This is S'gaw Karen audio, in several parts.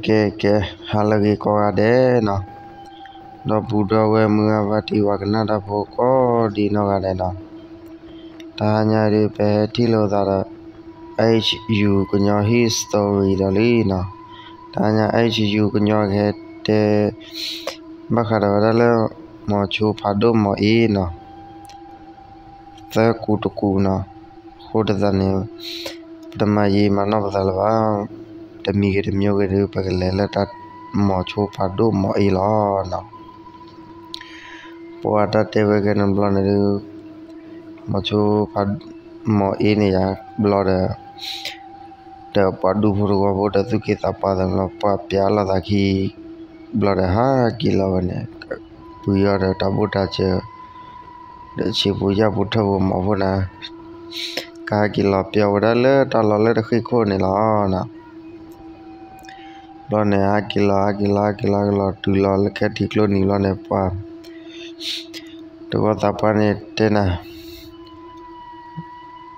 ကဲကဲ, ဟါလၢအဂ့ၤကိးဂၤဒဲးနီၤ, ဒီပုၢ်ဒီဝဲၢ်မုၢ်ဂၤ ဘၣ်တံၢ်ဝၤကနၣ်တၢ်ဖိကိးဒံးနီၢ်ဂၤဒဲးနီၤ, တဟါညါဒုး ပဟဲထံၣ်လိာ်သးဒီး H U ကညီ history ဒီးလံနီၤ, တဟါညါ H U ကညီကဟဲတဲ ဘၣ်ဃးဒီးဝဲဒၣ်လၢ မိၤဆိဖးဒိၣ်မိၤအ့နီၤ သၢကူာ်တကူာ်နီၤ, အဃိဒ်သိးန့ၣ် ပတမၤယံာ်မၤနီၢ်ပသးလၢၤဘၣ်, တမံၤဂ့ၤတမံၤဂ့ၤဒုး ပကလဲၤလၢတၢ်မိၤဆိဖးဒိၣ်မိၤအ့လီၤနီၤ. ပှၤတၢ်တဲဝဲခဲန့ၣ်ဘျီန့ၣ်ဒုး မိၤဆိဖး မိၤအ့န့ၣ်ယၤဘျီဒီး ဒီးပှၤဒူဖိတဝီဖိဒီးသူၣ်က့သးပှၢ်သးဘျီ ပှၤပျးလိာ်သးခံ ဘျီဒီးဟးက့ၤလီၤဝဲန့ၣ်, ပှံၤအီၤဒီးတၢ်ဘိၣ်တၢ်စၢၤ ဒီးဆံးဖိယာ်ဖိထၢၣ်ဖိမီၤဖိန့ၣ် ကဟးက့ၤလီၤပျီဝဲဒၣ်လၢတၢ်လီၢ်လၢတဃ့ၢ်ခိၣ်န့ၣ်လီၤ. ဘျီန့ၣ် ဟးက့ၤလီၤ ဟးက့ၤလီၤ ဟးက့ၤလီၤ ဟးက့ၤလီၤ တုၤလီၤလၢခဲထံးကျိနံၤဘျီန့ၣ် ပှၤ တဝီသးပှၢ်န့ၣ်တဲနၤ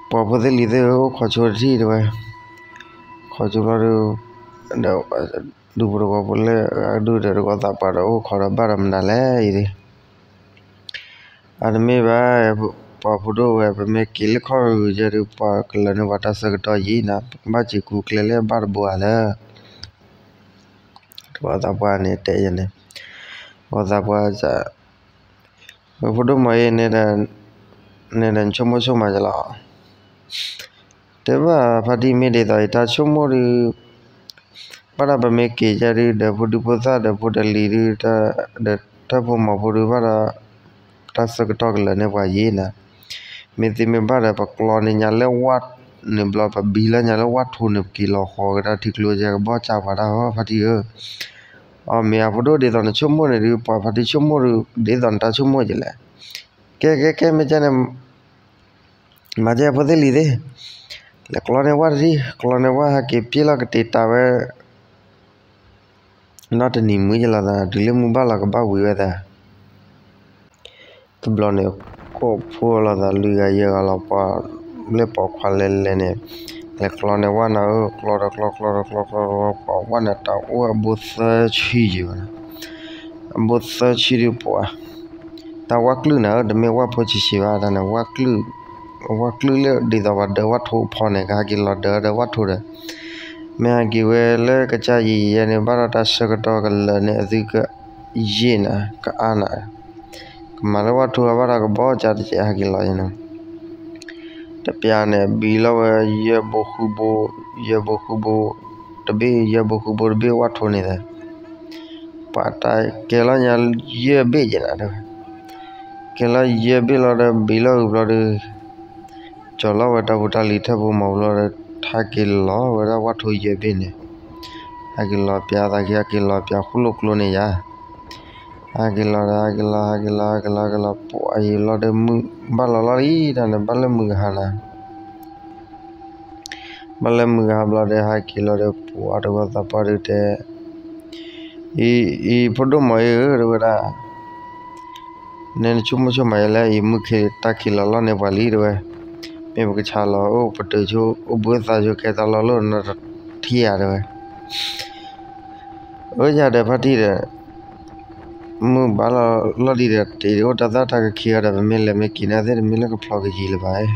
ပှၤဖိသ့ၣ်လံၤသ့ၣ်ဧၢ အိၣ်ခိးဆိတထံၣ်တဲဝဲ, ခိးဆိဘျီဒီး ဒီး ဒူဖိတဝီဖိလၢအဒူၣ်ဒီးတဝီသးပှၢ်ဒီးအိၣ်ခိးဒီးဘၣ်ဒီးမနုၤလဲၣ်အံၤဒုး အတမ့ၢ်ဘၣ်, ပှၤဖိဒိၣ်ဝဲ ပမ့ၢ်က့ၤလၢခီၣ်ဂုၤယဲဒုး ပှၤကလၢာ်န့ၢ်ပှၤတၢ်ဆၢကတီၢ်ယံာ်နၤ ပကဘၣ်စံးကူကျဲလၢအဘၣ်တဘိဧါလၢ တဝီသးပှၢ်န့ၣ်တဲယဲန့ၣ်, တဝီသးပှၢ် ဖိဒိၣ်မၤအံၤန့ၣ်ဒီး နဆိကမိၣ်ဆိကမးယလီၤ. တဲဘၣ်ဖါတံၢ်မ့ၢ်ဒ်သိးအံၤ တၢ်ဆိကမိၣ်ဒုး ဘၣ်ဒီးပမ့ၢ်က့ၤယဲဒုး ဒီးဖိဒံဖိသၣ်ဒီးဖိဒီးလံၤဒုး ဒီးထၢၣ်ဖိမီၤဖိဒုးဘၣ်ဒီး တၢ်ဆၢကတီၢ်ကလၢာ်န့ၢ်ပှၤယံာ်နၤ, မ့ၢ်သ့မ့ၢ်ဘၣ်ဒီး ပကျီန့ၢ်ညါလၢဝၣ်န့ၣ်ဘျီ ပဘံလၢညါလၢဝၣ်ထိးန့ၣ် ပက့ၤလီၤဃီကဒါထံကျိကဲကဘီၣ်စၢ်ပှၤတၢ်ဟီဖါတံၢ်ဧၢ, အီၣ်မ့ၢ်အဖိဒိၣ်ဒ်သိးနဆိကမိၣ်န့ၣ်ဒုး ပှၤဖါတံၢ်ဆိကမိၣ်ဒုး ဒ်သိးနတၢ်ဆိကမိၣ်ယလဲၣ်, ကဲကဲကဲ မ့ၢ်ကဲန့ၣ် မၤကဲဖိသ့ၣ်လံၤသ့ၣ်, လဲၤကျီန့ၢ်ဝၣ်တထံၣ် ကျီန့ၢ်ဝၣ်ဟဲက့ၤပျ့ၢ်လီၤကတ့ၤတၢ်ဝဲ နီတနံၤမုၢ်ယလီၤသး တုၤလၢမုၢ်ဘၣ်လီၤကဘၣ်ဝံၤဝဲသး, တဘျီန့ၣ် ကိးဖိလီၤသးလွံၢ်ဂၤယဲၢ်ဂၤလီၤ ပှၤလၢပိာ်ခွါလဲၤလဲၤန့ၣ်, လဲၤကျီန့ၢ်ဝၣ်နၤဧၢ ကျီဒီးကျီ ကျီဒီးကျီ ကျီဒီးကျီ ပှၤဝၣ်န့ၣ်တၢ်အိၣ်အဘိသၢဆံယဲၢ်ဘၣ် အဘိသၢဆံဒုးပှၤ, တၢ်ဝၣ်ကျုာ်နၤဧၢ တမ့ၢ်ဝၣ်ဖိဆံးဆံးဘၣ် တၢ်န့ၣ် ဝၣ်ကျုာ်လၢဒ်သိးပှၤဒၢဝၣ်ထိးဖီန့ၣ် ကဟဲက့ၤလီၤဒၢဒီးဝၣ်ထိးဒီး, မ့ၢ်ဟဲက့ၤဝဲလၢကစၢ်ယံာ်ယဲန့ၣ် ဘၣ်ဒီးတၢ်ဆၢကတီၢ်ကလၢာ်န့ၣ် အသုကယံာ်နၤ ကအါနၤ ကမၤလၢဝၣ်ထိးအဘၣ်ဒီးကဘီကၢ်တကဲးဟဲက့ၤလီၤယဲန့ၣ် တပျၢ်န့ၣ် ဘံလီၤဝဲ ယဲၢ်ဘိဃုဘိ, ယဲၢ်ဘိဃုဘိတဘ့ၣ် ယဲၢ်ဘိဃုဘိတဘ့ၣ်ဝၣ်ထိးန့ၣ်သ့, ပှၤတၢ်ကဲလီၤညါယဲၢ်ဘ့ၣ်ယဲၢ်နၤတဲဝဲ, ကဲလီၤယဲၢ်ဘ့ၣ်လီၤဒီးဘံလီၤဂုၤဘျီဒီး, ကၠီၤလီၤဝဲတၢ်ဖိတၢ်လံၤထၢၣ်ဖိမီၤဖိလီၤဒီး ဟဲက့ၤလီၤဝဲဒၣ်ဝၣ်ထိးယဲၢ်ဘ့ၣ်န့ၣ်, ဟဲက့ၤလီၤပျၢ်သးက့ၤ ဟဲက့ၤလီၤပျၢ်ဃိၣ်လိာ်ကျိန့ၣ်ယါ ဟဲက့ၤလီၤဒီး ဟဲက့ၤလီၤ ဟဲက့ၤလီၤ ဟဲက့ၤလီၤ ပှၤအံၤလီၤဒီးမုၢ်ဘၣ်လီၤလီၤလံ တၢ်န့ၣ် ဘၣ်လၢမုၢ်ကဟါနၤ ဘၣ်လၢမုၢ်ကဟါဘျီဒီး ဟဲက့ၤလီၤဒီး ပှၤတဝီသးပှၢ်ဒုးတဲ, အံၤ အံၤဖိဒိၣ်မီၤအ့ဧၢ တဲဝဲဒၣ်, နဆိကမိၣ်ဆိကမးယဲလဲၣ် အံၤမုၢ်ခ့တၢ်ခံးလီၤလီၢ်န့ၢ်ပှၤလံ တဲဝဲ, မ့ၢ်ပကဆးလီၤအိၣ်ပတုာ်ဆိ အိၣ်ဘှံးအိၣ်သါဆိခဲတၢ်လီၢ်လီၢ်နီတထံၣ်ဧါ တဲဝဲ အၢ ယၤဒီးဖါတံၢ်ဒီး မုၢ်ဘၣ်လီၤလီၤလံဒီး တ့ၢ်အိၣ်တၢ်သၣ်တၢ်ကခံဂၤဒီး ပမ့ၢ်လဲၤမ့ၢ်က့ၤန့ၣ်သ့ၣ် တမ့ၢ်လၢကဖျီကယံာ်လၢၤဘၣ်,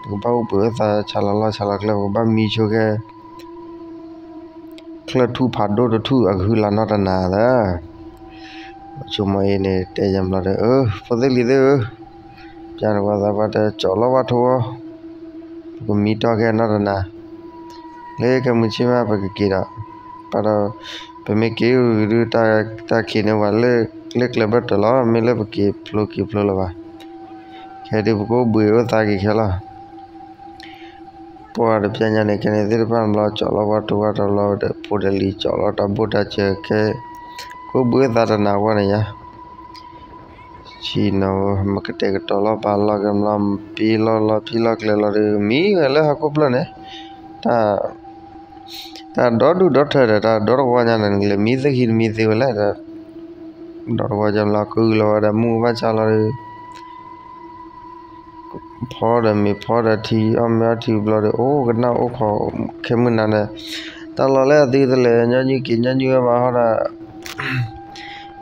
ပကဘၣ်အိၣ်ဘှံးအိၣ်သါ ဆးလီၤလီၢ်ဆးလီၤကျဲ ပကဘၣ်မံဆိခဲ ချၢၣ်ထူၣ်ဖးဒိၣ်တထူၣ်အကဟုလၢ်နီၢ်တနၤလၢ ဆိကမိၣ်အံၤန့ၣ် တဲယၤဘျီဒီး အၢ ဖိသ့ၣ်လံၤသ့ၣ်ဧၢ, ပျၢ်န့ၣ်ပှၤသးပှၢ်တဲ ကၠီၤလီၤဝၣ်ထိး, ပကမံတီၢ်ခဲနီၢ်တနၤ, လၢကဲမုၢ်ဆ့ၣ်မး ပကက့ၤဒီး, ပဒီး ပမ့ၢ်က့ၤဒုး တၢ်ခံးန့ၢ်ပှၤလၢကျဲဘၢၣ်စၢၤလီၤ, မ့ၢ်လၢပက့ၤဖျိက့ၤဖျိလၢၤဘၣ်, ခဲဒုးပကအိၣ်ဘှံးအိၣ်သါက့ၤခဲလီၤ ပှၤတပျၢ်ညါန့ၣ် ခဲန့ၣ်သ့ၣ်တဖၣ်ဘျီ ကၠီၤလီၤဝၣ်ထိးဝၣ်ထိးလီၤဒီး ဖိဒီးလံၤကၠီၤလီၤတၢ်ဘိၣ်တၢ်စၢၤခဲ, ကအိၣ်ဘှံးအိၣ်သါတနၤအဂီၢ်န့ၣ်ယါ, ဆံးနီၤ မ့ၢ်ကတဲာ်ကတီၤလီၤပာ်လီၤကဲဘျီ ပ့ၤလီၤလီၤဖံးလီၤကျဲလီၤဒီး မံဝဲလၢဟီၣ်ခိၣ်ဖျၢၣ်န့ၣ်, တၢ် တၢ်ဒီဒူၣ်ဒီထၢဒီး တၢ်ဒီတဝီညါန့ၣ် နကလဲၤမံသ့ၣ်ခံတမံသ့ဝဲလဲၣ်ဒီး, ဒီတဝီညါဘျီ ကုၢ်လီၤဝဲဒီးမုၢ်ဘၣ်ဆါလီၤဒီး ဖီဒီးမ့ၤဖီဒီးထံ အီၣ်မ့ၤအီထံဘျီဒီး အိၣ်ကနၣ်အိၣ်ခိး ခဲမုၢ်နၤဒီး တၢ် တၢ်လီၢ်လၢအသုတလဲၤညီနုၢ်က့ၤညီနုၢ်ဝဲဘၣ်ဟီဒီး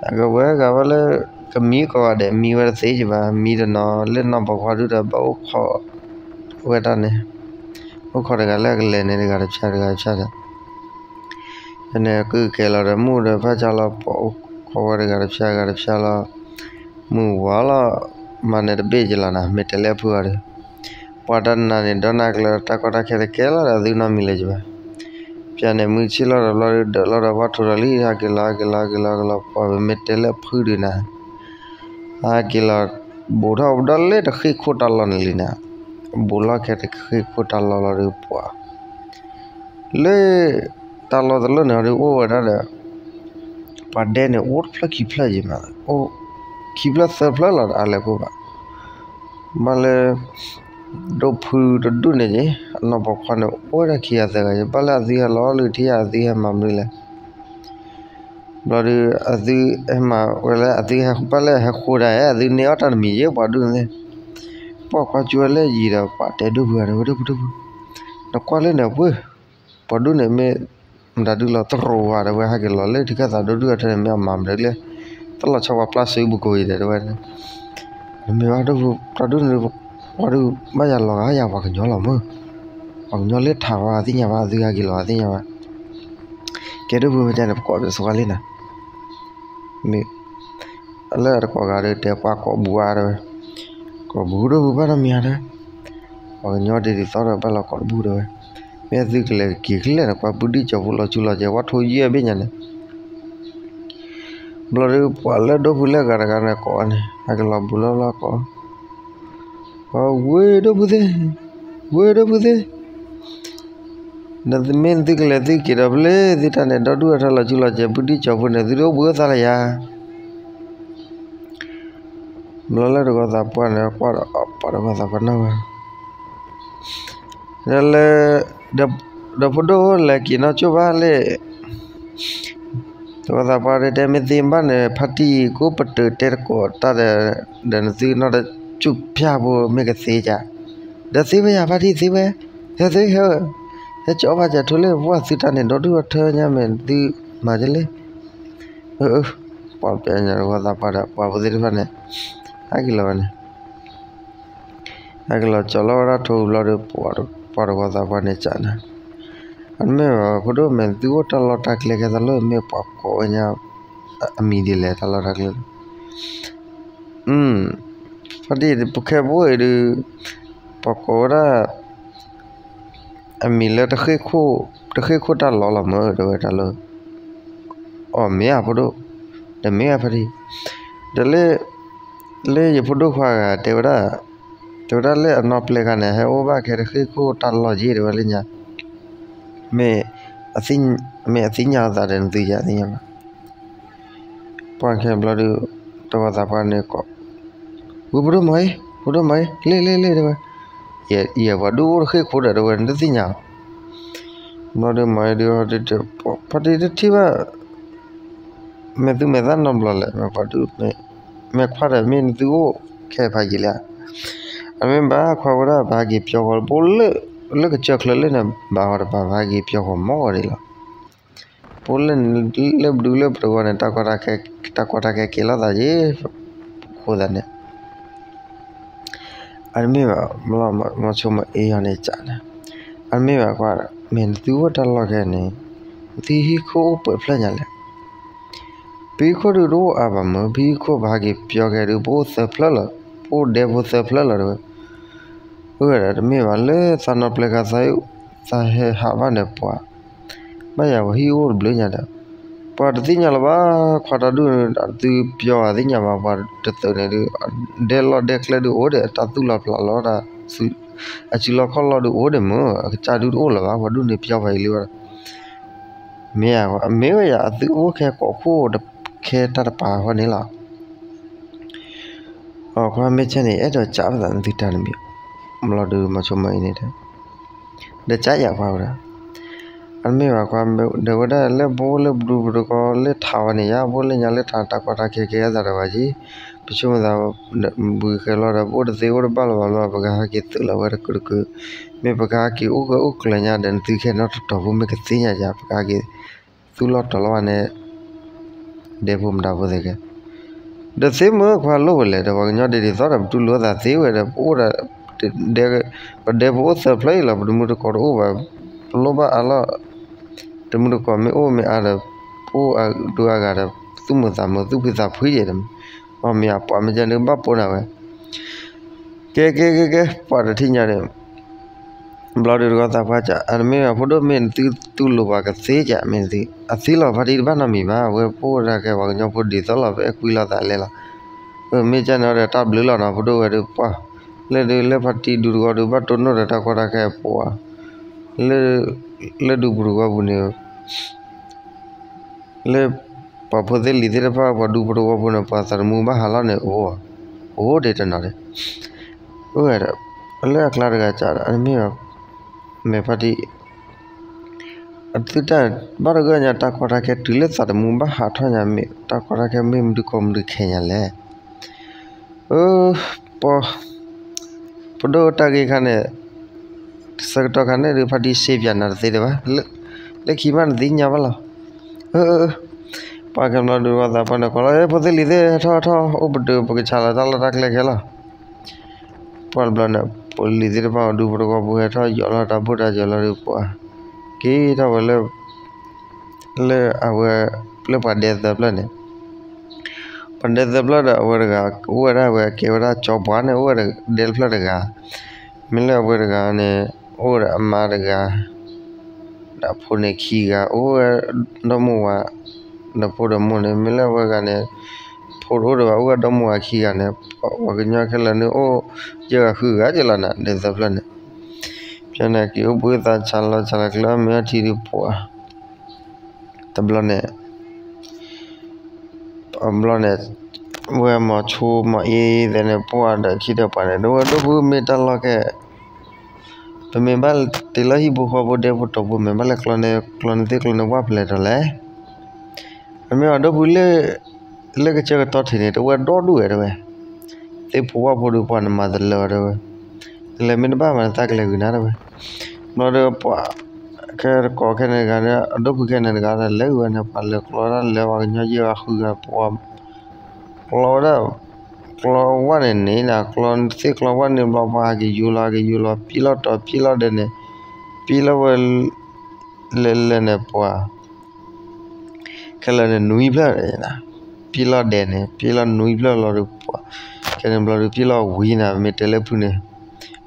အကဝဲဂၤဝဲလၢ ကမံကီးဂၤဒဲး မံဝဲတသ့ကဘၣ် မံတနီၤလၢနီၢ်ပိာ်ခွါဒုဒီး ဘၣ်အိၣ်ခိးဝဲတၢ်န့ၣ်, အိၣ်ခိးတဂၤလၢအကလဲၤန့ၣ် တဂၤတဖျၢၣ်တဂၤတဖျၢၣ်ဒီး ဖဲန့ၣ်ကုၢ်ကဲလီၤဒီး မုၢ်ဒီးဖးကၢ်လီၤ ပိာ်အိၣ်ခိးဝဲတဂၤတဖျၢၣ်တဂၤတဖျၢၣ်လီၤ. မုၢ်ဝါလီၤ မၤန့ၢ်တဘ့ၣ်ကလီၤနၤ မ့ၢ်တဲလၢအဖုအီၤဒီး ပှၤတၢ်နးန့ၣ် ဒီနၤကျၢၤ တၢ်ကီတၢ်ခဲတကဲလီၤဒီး အသုနီတမံၤလၢၤကဘၣ်. ဖဲန့ၣ်မုၢ်ဆ့ၣ်လီၤဒီး ဘျီဒုးဒၢးလီၤဒီး ပှၤထိၣ်ဒီးလံ ဟးက့ၤလီၤ ဟးက့ၤလီၤ ဟးက့ၤလီၤ ဟးက့ၤလီၤ ပှၤမ့ၢ်တဲလၢအဖုဒုးနၤ ဟးက့ၤလီၤ ဘူးထီၣ်ဒၣ်လၢတဃ့ၢ်ခိၣ်တၢ်လီၢ်န့ၣ်လံနၤ, ဘူးလီၢ်ခဲတဃ့ၢ်ခိၣ်တၢ်လီၢ်လီၤဒီး ပှၤ လၢ တၢ်လီၢ်တလီၢ်န့ၣ်ဒီး အိၣ်ဝဲဒၣ်ဒီး ပှၤဒဲန့ၣ်အိၣ်တဖျၢၣ်ခံဖျၢၣ်ယံၤမး, အိၣ်ခံဖျၢၣ်သၢဖျၢၣ်လီၤ အါလဲၤကိၢ်ဘၣ်. ဘၣ်လၢ ဒိၣ်ဖုတဒူၣ်န့ၣ်က့ၤ အနီၢ်ပိာ်ခွါန့ၣ် အိၣ်ဝဲဒၣ်ခံဂၤသၢဂၤက့ၤ ဘၣ်လၢအသုဟဲလီၤလၢထံၣ် အသုဟဲမၤမနုၤလဲၣ် ဘျီဒုး အသုဟဲမၤဝဲလၢ အသုဟဲဘၣ်လၢဟဲဃိဒၣ်ဧါ အသုန့ၢ်အီၣ်တၢ်တမံၤယ့ၢ် ပှၤဒူၣ်န့ၣ်, ပှၤကွၢ်ကၠူဝဲလၢယံၤဒီး ပှၤတဲဒိၣ်ဖုဂၤတဲဝဲ ဒိၣ်ဖု ဒိၣ်ဖု, နကွၢ်လၢန့ၣ်အပှ့ၤ, ပှၤဒူၣ်န့ၣ်မ့ၢ် မတၤဒုလီၤတရိးဝဲ တဲဝဲ ဟဲက့ၤလီၤလၢထံခၢၣ်သးဒိၣ်ဒုၣ်အထၢန့ၣ် မ့ၢ်အမၤမနုၤလဲၣ်, တၢ်လီၤဆီပှၤပျၢ်စုပူၤကိးအံၤဒီး တဲဝဲ မ့ၢ်ဘၣ်ဒိၣ်ဖု ပှၤဒူၣ်န့ၣ် ပှၤဒုးဘၣ်ယၤလီၤဂာ်ယၤပှၤကညီလီၤမၢ်, ပှၤကညီလၢထးဝဲသ့ၣ်ညါဘၣ် အသုဟဲက့ၤလီၤသ့ၣ်ညါဘၣ်, ကဲဒိၣ်ဖုမ့ၢ်တဲန့ၣ် ပကိးပစကွၢ်လံနၤ, မ့ၢ် လၢတကိးဂၤဒီး တဲပှၤကိးဘူးဧါတဲဝဲ, ကိးဘူးဒိၣ်ဖုဘၣ်နီတမံၤဧါတဲ, ပှၤကညီဒ်သိးဒီးဘၣ်လီၤကိးတဘူးတဲဝဲ, မ့ၢ်သုကလဲၤက့ၤကလဲၣ်န့ၣ် ကွၢ်ပုၢ်ဒံၣ်ကၠီၤဖိလီၤဆူလီၤကဲၤ ပှၤထိယဲၢ်ဘ့ၣ်ညါန့ၣ် ဘျီဒုးပှၤလၢဒိၣ်ဖုလၢဂၤတဂၤန့ၣ်ကိးန့ၣ် ဟဲက့ၤလီၤဘူးလီၤလီၤကိး, ဝ့ၢ်ဒိၣ်ဖုသ့ၣ်, ဝ့ၢ်ဒိၣ်ဖုသ့ၣ်, နမ့ၢ်သုကလဲၤသုက့ၤဒီးဖဲလဲၣ် သုတၢ်န့ၣ် ဒီဒူၣ်အထၢလီၤဆူလီၤကဲၤ ပုၢ်ဒံၣ်ကၠီၤဖိန့ၣ် သုတအိၣ်ဘှံးအိၣ်သါလၢယၤ ဘျီလၢတဂီၤသးပှၢ်န့ၣ် ကွၢ်ဒီးပှၤတဂီၤသးပှၢ်နီၢ်ဝဲ, ဒီးလၢ ဒီးဖိဒိၣ်လဲၤက့ၤနီၢ်ကၠိၣ်ဘၣ်လဲၣ်, တဂီၤသးပှၢ်တဲ မ့ၢ်သ့ဘၣ်န့ၣ် ဖါတံၢ်ကိးပတုာ်တဲတကိးတၢ်ဒီး ဒီးနသုနီၢ်တကၠူၣ်ဖၠၣ်ဖိမ့ၢ်ကသ့ဧါ, ဒီးသ့ဝဲယၤဖါတံၢ်သ့ဝဲ, ဟဲသ့ဟဲ, ဟဲကၠီဘၣ်ကၠီထိလၢ ပှၤသုတၢ်န့ၣ် ဒီဒူၣ်အထၢညါမ့ၢ်သုမၤကလဲၣ် ပှၤပျဲညါတဂီၤသးပှၢ်ဒီး ပှၤဖိသ့ၣ်တဖၣ်န့ၣ် ဟဲက့ၤလီၤဝဲန့ၣ်, ဟဲက့ၤလီၤကၠီလီၤဝဲဒၣ်ထိဘျီဒီး ပှၤတဂီၤသးပှၢ်န့ၣ်ကနၤ, အမ့ၢ်ဘၣ် ဖိဒိၣ်မ့ၢ်သုအိၣ်တၢ်လီၢ်တၢ်ကျဲကဲသးလၢ မ့ၢ်ပှၤကိးဝဲညါ အမံၤဒ်လဲၣ် တၢ်လီၢ်တၢ်ကျဲလၢ ဖါတံၢ် ပခဲဖိအံၤဒုး ပှၤကိးဝဲဒၣ် အမံၤလၢ တဃ့ၢ်ခိၣ်တၢ်လီၢ်လီၤမၢ် တဲဝဲတၢ်လၢ အီၣ်မ့ၢ်ဧါဖိဒိၣ်, ဒီးမ့ၢ်ဧါဖါတံၢ်, ဒီးလၢ လၢယဖိဒိၣ်ခွါဂၤတဲဝဲဒၣ်, တဲဝဲဒၣ်လၢအနီၢ်ပျဲၢ်ခါန့ၣ် ဟဲအိၣ်ဘၣ်ခဲတဃ့ၢ်ခိၣ်တၢ်လီၢ်က့ တဲဝဲလၢညါ, မ့ၢ် မ့ၢ်အသ့ၣ်ညါအသးဒီးနသုယၤသ့ၣ်ညါဘၣ် ပှၢ်ခဲဘျီဒုး တဂီၤသးပှၢ်န့ၣ်ကိး, ဝံၤဖိဒိၣ်မၤအံၤ ဖိဒိၣ်မၤအံၤ လ့ၣ်လ့ၣ်လ့ၣ်တဲဝဲ, ယဲပှၤဒုးအိၣ်တဃ့ၢ်ခိၣ်ဒီး တဲဝဲ နတသ့ၣ်ညါ, ဘျီဒုးမၤအံၤဒုး ဖါတံၢ်တထံၣ်ဘၣ် မဲာ်သူမဲာ်သၣ်နီတဘျီလဲၣ် မ့ၢ်ပှၤဒုး မဲာ်ခွါဒီးမ့ၢ်နသုအိၣ်ခဲဖးယံာ်လံဧါ, အမ့ၢ်ဘၣ်ခွါဝဲဒၣ် ပဟးက့ၤပၠီဃီၤ ပအိၣ်လၢ လၢကစၢၢ်ချၢလၢန့ၣ် ဘၣ်ဃီတပၤ ပဟးက့ၤပၠီဃီၤမီၢ်ဂီၤဒံးလီၤ, ပအိၣ်လၢ လၢပဒုလၢပတဂီၤန့ၣ် တၢ်ကီတၢ်ခဲကဲလိာ်သးယ့ၣ် အဃိသတးန့ၣ် အတမ့ၢ်ဘၣ် မီၤဆိမိၣ်အ့ၣ်အီၤန့ၣ်ကနၤ, အတမ့ၢ်ဘၣ်ကွၢ် မ့ၢ်နသုအိၣ်တၢ်လီၢ်ခဲန့ၣ် နသုဟံၣ်ခိၣ်အိၣ်ပှဲၤဖျၢၣ်ညါလဲၣ်, ပဟံၣ်ခိၣ်ဒုးတအိၣ်အါဘၣ်မၢ် ပဟံၣ်ခိၣ်ပဟးက့ၤပၠီခဲဒုး ပအိၣ်သၢဖျၢၣ်လီၤ, ပအိၣ်ဒဲဖိသၢဖျၢၣ်လီၤတဲဝဲ, အၢ တမ့ၢ်ဘၣ် လၢသးနီၢ်ပျဲၢ်ခါသး သးဟဲဟးဘၣ်န့ၣ်ပှၤ ဘၣ်ယၤပှၤဟံၣ်အိၣ်တဘျုးညါဒီး ပှၤတသ့ၣ်ညါလၢၤဘၣ် ခွါတၢ်ဒုၣ်န့ၣ် အသုပၠီအသ့ၣ်ညါဘၣ် ပှၤတသုးန့ၣ်ဒုး ဒဲလီၢ်ဒဲကျဲဒုးအိၣ်ဒီး တၢ်သူၣ်လီၤဖျးလီၤတၢ် အစုလီၢ်ခီၣ်လီၢ်ဒုးအိၣ်ဒံးမၢ် အကစၢ်ဒုးတအိၣ်လၢၤဘၣ် ပှၤဒုၣ်န့ၣ်ပၠီပှၤအံၤလံဘၣ်ဒီး မ့ၢ်ဧါ မ့ၢ်ဝဲယၤ အသုအိၣ်ခဲကိးခိၣ်ခဲတၢ်တပၤဃီန့ၣ်လီၤ. အခွါမ့ၢ်ဆဲန့ၣ် အဲၣ်ဒိးကးပသးနသုတၢ်တမံၤ, ဘျီဒုးမီၤဆိမိၣ်အံၤန့ၣ် ဒီးကးယၤခွါဝဲဒၣ်, အတမ့ၢ်ဘၣ်ကွၢ်, ဒီးဝဲဒၣ်လၢပအိၣ်လၢပဒူပတကီလၢထးဝဲန့ၣ်ယါ, ပအိၣ်လၢညါလၢထးတၢ်ကီတၢ်ခဲကဲအသးဒီးဝဲက့, ပဆိကမိၣ်သး ဘှံးဃဲၤလီၤဒီး ပအိၣ်တသ့အိၣ်တဘၣ်လၢၤဘၣ်လီၤ, ပကဟဲက့ၤသုးလီၤဝဲတကုာ်တကုာ်, မ့ၢ်ပကဟဲက့ၤအိၣ်ဂၢၢ်အိၣ်ကျၢၤညါဒီး နသုခဲနီတတီၤဖိမ့ၢ်ကသ့ညါယါ, ပကဟဲက့ၤသူၣ်လီၤတီၤလီၤဝဲန့ၣ် ဒဲဖိမတၤဖိသ့ၣ်ကဲ, ဒီးသ့မ့ၢ်ခွါလိၣ်ဝဲလဲၣ်, ဒီးပှၤကညီဒ်သိးဒီး ပတူၢ်လိာ်သးသ့ဝဲဒီး ပအိၣ်ဒီး ပဒဲပအိၣ်သၢဖျၢၣ်အံၤလီၤ, ပတမုၢ်တကိးတအိၣ်ဘၣ်, ပလိၣ်ဘၣ်အါလီၤ, တမုၢ်တကိးမ့ၢ်အိၣ်မ့ၢ်အါဒီး ပအိၣ်အဒိအဂၤဒီး သူၣ်မုာ်သးမုာ် သူၣ်ဖှံသးဖှံယဲၢ်ဒီး, အီၣ်မ့ၤအပှၤမ့ၢ်ကဲန့ၣ် ဘၣ်ပိာ်နၤဝဲ ကဲကဲကဲကဲ ပှၤတထံၣ်ညါန့ၣ်, ဘျီဒုးတဂီၢ်သးပှၢ်ကး အတမ့ၢ်ဘၣ်ဖိဒိၣ်မ့ၢ်နသုတူၢ်လိာ်ပှၤကသ့ကး မ့ၢ်နသု အသံလီၤဖါတံၢ်တဘၣ်နီတမံၤဘၣ်, အဝဲပအိၣ်ဝဲဒၣ်ကဲပှၤကညီဖိဒ်သိးလီၤ ပအဲၣ်ကွံလိာ်သးလဲလီၤ, မ့ၢ်ကဲန့ၣ်ဒီးတၢ်ဘျုးလီၤနီၤ ဖိဒိၣ်ဝဲဒုးပှၢ်, လၢဒုးလၢဖါတံၢ်ဒုးတဂီၢ်ဒုးဘၣ်တိၢ်နီၣ်ဒီးတၢ်ကီတၢ်ခဲပှၤ လၢဒူပူၤတဂီၢ်ပူၤန့ၣ် လၢပှၤဖိသ့ၣ်လံၤသ့ၣ်တဖၣ် ပှၤဒူဖိတဝီဖိန့ၣ် ပှၤသးသမူဘၣ်ဟးလီၤန့ၣ် အိၣ်, အိၣ်ဒံးတနီၤဒံး, အိၣ်ဝဲဒီး လၢအကျါတဂၤကးဒီး အတမ့ၢ်ဘၣ်, မဲာ်ဖါတံၢ်, အသုတၢ်ဘၣ်တဂၢၢ်ညါ တၢ်ကီတၢ်ခဲတုၤလၢသးသမူဘၣ်ဟးထီၣ်ညါမ့ၢ် တၢ်ကီတၢ်ခဲမ့ၢ်မနုၤကီမနုၤခဲညါလဲၣ် အၢ, ပှၤ, ပဒိၣ်တၢ်ဂ့ၢ်ခါန့ၣ်, ဆၢကတီၢ်ခါန့ၣ်ဒုး ဖါတံၢ်စ့ပၠးနၤတသ့ဒံးဘၣ်, လၢခံမးနသ့ၣ်ညါဘၣ်လီၤ, အၢ, ပှၤကဲဘျီဒုး ပှၤသးပှၢ်န့ၣ်ကိးလီၤ ဖိသ့ၣ်လံၤသ့ၣ် ဟဲထီၣ်ထီၣ် အိၣ်ပတုာ် ပကဆးလီၤတၢ်လီၢ်တၢ်ကျဲခဲလီၤ, ပှၤတဘျီန့ၣ် ဖိလံၤသ့ၣ်တဖၣ် အိၣ်ဒူဖိတဝီဖိ ဟဲထီၣ်ယိးလီၤတၢ်ဘိၣ်တၢ်ယိးလီၤဒုး ပှၤ, က့ၤထီၣ်ဝဲလၢ လၢအဝဲ လၢပှၤဒဲသၢဖျၢၣ်န့ၣ်, ပှၤဒဲသၢဖျၢၣ်ဒီး အဝဲတဂၤ အိၣ်ဝဲဒၣ်ဝဲ ကဲဝဲဒၣ်ကၠီပှၤန့ၣ် အိၣ်ဝဲဒၣ်ဒဲတဖျၢၣ်တဂၤ, မ့ၢ်လၢအဝဲတဂၤန့ၣ် အိၣ်ဝဲဒၣ်အမါတဂၤ ဒီးအဖိန့ၣ်ခံဂၤ အိၣ်ဝဲဒီမိၢ်ဝၤ, ဒီးဖိဒီမိၢ်န့ၣ် မ့ၢ်လၢအဝဲတဂၤန့ၣ် ဖိတအိၣ်ဒီးဘၣ် အိၣ်ဝဲဒီမိၢ်ဝၤခံဂၤန့ၣ်, ပှၤကညီခဲလၢာ်န့ၣ် အိၣ်ယဲၢ်ဂၤဃုဂၤကလီၤနၤ ဒဲသၢဖျၢၣ်န့ၣ်, ဖဲန့ၣ်က့ၤအိၣ်ဘှံးသးဆးလီၤဆးလီၤကျဲ အီၣ်မ့ၤအီထံဒုးပှၤ, တဘျီန့ၣ် အဘျီန့ၣ် ဝဲမီၤဆိမီၤအ့သဲန့ၣ် ပှၤဒီးခံဒီးပှၤန့ၣ် ဒဝဲဒိၣ်ဖုမ့ၢ်တၢ်လီၢ်ခဲ ပမ့ၢ်ဘၣ်တ့လီၤဟံၣ်ဖိဃီဖိဒဲဖိတီၤဖိ မ့ၢ်ဘၣ်လဲၤကျီန့ၢ်ကျီန့ၢ်သ့ၣ်ကျီန့ၢ်ဝၣ်ဖဲလဲၣ်တီၤလဲၣ်, အမ့ၢ်အဒိၣ်ဖုလၢ လၢကစၢၢ်ကတီၢ်ထံးန့ၣ် တဝဲဒီဒူၣ်ဝဲတဝဲ, သ့ၣ်ဖိဝၣ်ဖိဒုးပှၤနမၤတလၢာ်ဝဲတဝဲ, နလဲၤမ့ၢ်တဘၣ်မးနသးကလဲၤဂုာ်နၤတဝဲ, ဘျီဒီးပှၤ ခဲတကိးခဲန့ၣ်တဂၤဒီး အဒိၣ်ဖုခဲန့ၣ်တဂၤဒီး လဲၤဂုာ်ဝဲန့ၣ် ပှၤလဲၤကျီတၢ်လဲၤပှၤကညီယဲၢ်ဂၤဃုဂၤ ပှၤ ကျီဝဲဒၣ်, ကျီဝၣ်န့ၣ်န့ၣ် ကျီသ့ၣ်ကျီဝၣ်န့ၣ်ဘျီ ပှၤဟးက့ၤယူၤလီၤ ဟးက့ၤယူၤလီၤ ပံၣ်လီၤတီၤ ပံၣ်လီၤဒဲးန့ၣ်, ပံၣ်လီၤဝဲ လဲၤလဲၤန့ၣ်ပှၤ ခဲလၢာ်န့ၣ် နွံဖျၢၣ်, ပံၣ်လီၤဒဲးန့ၣ် ပံၣ်လီၤနွံဖျၢၣ်လီၤဒီးပှၤ, ခဲန့ၣ်ဘျီဒီး ပံၣ်လီၤဝံၤနၤ မ့ၢ်တဲလၢဖုန့ၣ်,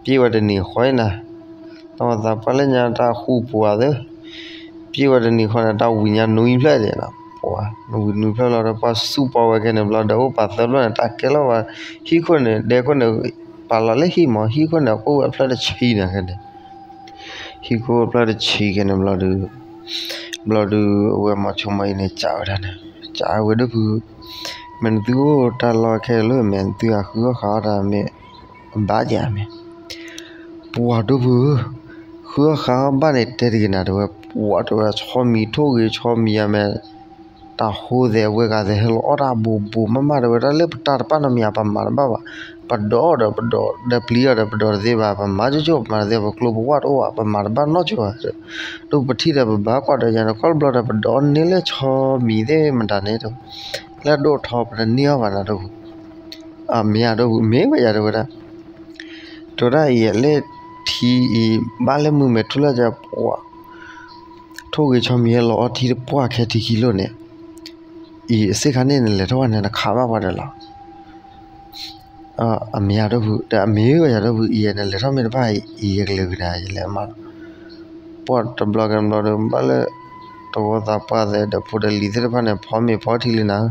ပံၣ်ဝဲတနံၤဃီအံၤနၤ, တၢ်ဝဲသးပှၢ်လၢညါတၢ်ဃူပှၤသၢ, ပံၣ်ဝဲတနံၤဃီန့ၣ် တၢ်ဝံၤညါနွံဖျၢၣ်ဒဲးနၤ, ပှၤ နဝံၤနွံဖျၢၣ်လီၤဒီး ပှၤစူၢ်ပီဝဲခဲန့ၣ်ဘျီဒီး အိၣ်ပာ်သၢဖျၢၣ်န့ၣ် တၢ်ကဲလီၤဝဲ, ဟံၣ်ခိၣ်န့ၣ် ဒဲခိၣ်န့ၣ် ပာ်လီၤလၢဟံၣ်မး ဟံၣ်ခိၣ်န့ၣ် အိၣ်ဝဲအဖျၢၣ်တဆံနၤခဲန့ၣ် ဟံၣ်ခိၣ်ဖျၢၣ်တဆံခဲန့ၣ်ဘျီဒီး, ဘျီဒီး အဝဲမီၤဆိမီၤအ့န့ၣ် စံးဝဲဒၣ်န့ၣ်, စံးဝဲဒၣ်ဖု, မ့ၢ်နသုအိၣ်တၢ်လီၢ်ခဲလၢာ် မ့ၢ်နသုအဃုအီၣ်ဃုအီတၢ်မ့ၢ်, ဘၣ်ယၤမ့ၢ်, ပှၤဒိၣ်ဖုဧၢ, ဃုအီၣ်ဃုအီဘၣ်န့ၣ် တဲတဂ့ၤနၤတဝဲ, ပှၤတဝဲဆီမံၤထိၣ်ဂ့ၤဆီမံၤယၤမ့ၢ် တၢ်ဟိသဲးအဝဲဂၤသဲး ဟဲလီၤအီၣ်တၢ်ဘူးဘူးမးမးတဝဲဒၣ် လၢပတၢ်တပာ်နီတမံၤ ပမၤတဘၣ်ဘၣ်, ပဒိးဒီးပဒိးဒီးပျံၤအီၤဒီးပဒိးတသ့ဘၣ်, ပမၤကၠိကၠိ ပမၤတသ့ ပကျိပဝၢ်တအိၣ်ဘၣ် ပမၤတဘၣ်နီကၠိဘၣ်, ဒီးပထံၣ်ဒီးပဘၣ်ကွၢ်ဒီးယၤန့ၣ် ခီတဘျီဒီးပဒိးန့ၢ်လၢဆီမံၤသ့ၣ်မတၤန့ၣ်တဝဲ, လၢအဒိၣ်ထီပတန့ၢ်အီၤဘၣ်နၤဒိၣ်ဖု, အမ့ၢ်အဒိၣ်ဖု မ့ၢ်ဝဲယၤတဝဲဒၣ် တဲဝဲဒၣ်အံၤ လၢထံအံၤ ဘၣ်လၢမုၢ်မဲာ်ထူလီၤကပှၢ်, ထိၣ်ဂ့ၤဆီမံၤဟဲလီၤအီထံတပှၢ်ခဲထံခံလိၣ်န့ၣ်, အံၤအစ့ၣ်ခါန့ၣ် နလဲၤထီၣ်ဝဲန့ၣ် နခးဘၣ်ပှၤဒီးလီၤ. အမ့ၢ်ယၤဒိၣ်ဖု ဒီးအမ့ၢ်ဝဲယၤဒိၣ်ဖု အံၤယဲန့ၣ် လဲၤထီၣ်မ့ၢ်တဘၣ်အံၤ ယကလဲၤဂုာ်နၤ ယလဲၤမးလီၤ. ပှၤတဘျီကဘျီဒီး ဘၣ်လၢ တဝီသးပှၢ်သဲးဒီးဖိဒီးလံၤသ့ၣ်တဖၣ်န့ၣ် ဖီမ့ၤဖီထံလံနၤဧၢ,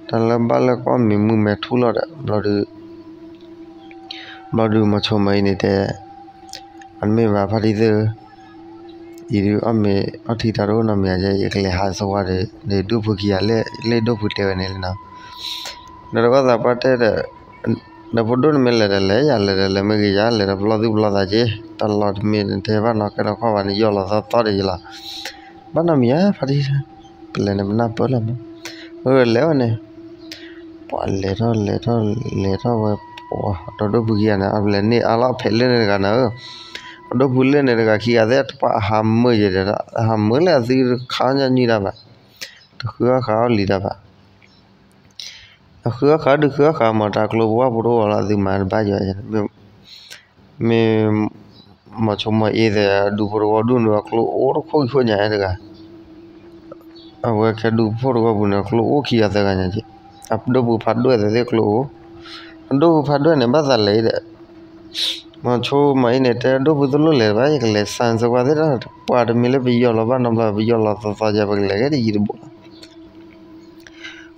တၢ်လၢဘၣ်လၢကီၢ်မံၤမုၢ်မဲာ်ထူလီၤဒီး ဘျီဒုး ဘျီဒုးမီၤဆိမၤအံၤန့ၣ်တဲ, အတမ့ၢ်ဘၣ်ဖါတံၢ်သ့ၣ်ဧၢ, အံၤဒုးအီၣ်မ့ၤအီထံတၢ်တအိၣ်နီတမံၤဧါ, ယကလဲၤဟးသဝီဒီး ဒိၣ်ဖုခံဂၤလၢ လၢဒိၣ်ဖုတဲဝဲန့ၣ်လီၤ. ဒီးတဝီသးပှၢ်တဲဒီး ဒီးဖိဒိၣ်န့ၣ်မ့ၢ်လဲၤဒီးလဲၤယၤ လဲၤဒီးလဲၤမ့ၢ်ဂ့ၤယၤ လဲၤဒီးပလီၢ်သူၣ်ပလီၢ်သးက့, တၢ်လီၢ်တမ့ၢ်တဟဲဘၣ်နီၢ်ကဲနီၢ်ခီဘၣ်န့ၣ် ယီၢ်လီၤသီသီဒီးယလီၤ. ဘၣ်နီတမံၤဧါ ဖါတံၢ်, ပလဲၤန့ၣ်ပနၢ်ပၢၢ်လီၤမး, အလဲၤဝဲန့ၣ် ပှၤလဲၤထီၣ်လဲၤထီၣ်လဲၤထီၣ်ဝဲ, ပှၤဒီးဒိၣ်ဖုခံဂၤန့ၣ် အလဲၤန့ၢ်အါလီၤ ဖဲးလၢန့ၣ်တဂၤန့ၣ်ဧၢ, ပှၤဒိၣ်ဖုလၢန့ၣ်တဂၤခံဂၤသ့ၣ်တပှၢ်အဟးမၢယဲဒီး အဟးမၢလၢအသုတခါညါနံၣ်တၢ်ဘၣ်, တဃုအီၣ်ဃာ်အီၣ်လံတၢ်ဘၣ် အဃုအီၣ်ဃာ်ဒုးဃုအီၣ်ဃာ်မး တၢ်ကျိဖိဝၣ်ဖိတအိၣ်လီၤ သုမၤတဘၣ်ယွၤ, မ့ၢ် မီၤဆိမီၤအ့သ့ၣ် ဒူဖိတဝီဒူၣ်န့ၣ် အကျိအိၣ်တခိၣ်ခံခိၣ်ညါတဂၤ, အဝဲခဲဒူဖိတဝီပူၤန့ၣ် အကျိအိၣ်ခံဂၤသၢဂၤညါက့, အဒိၣ်ဖုဖးဒိၣ်သ့ၣ်အကျိအိၣ်, အဒိၣ်ဖုဖးဒိၣ်န့ၣ် ဘၣ်သးလဲၤဒီး မီၤဆိမီၤအ့န့ၣ် တဲဒိၣ်ဖုတလိၣ်လဲၤဘၣ် ယကလဲၤဆၢသကွၢ်သ့ၣ်တဖၣ် ပှၤတမ့ၢ်လၢပယီၢ်လီၤဘၣ်နီတဘျီ ပယီၢ်လီၤသီသီယၤ ပကလဲၤခဲတယံၤတဘူးလီၤ.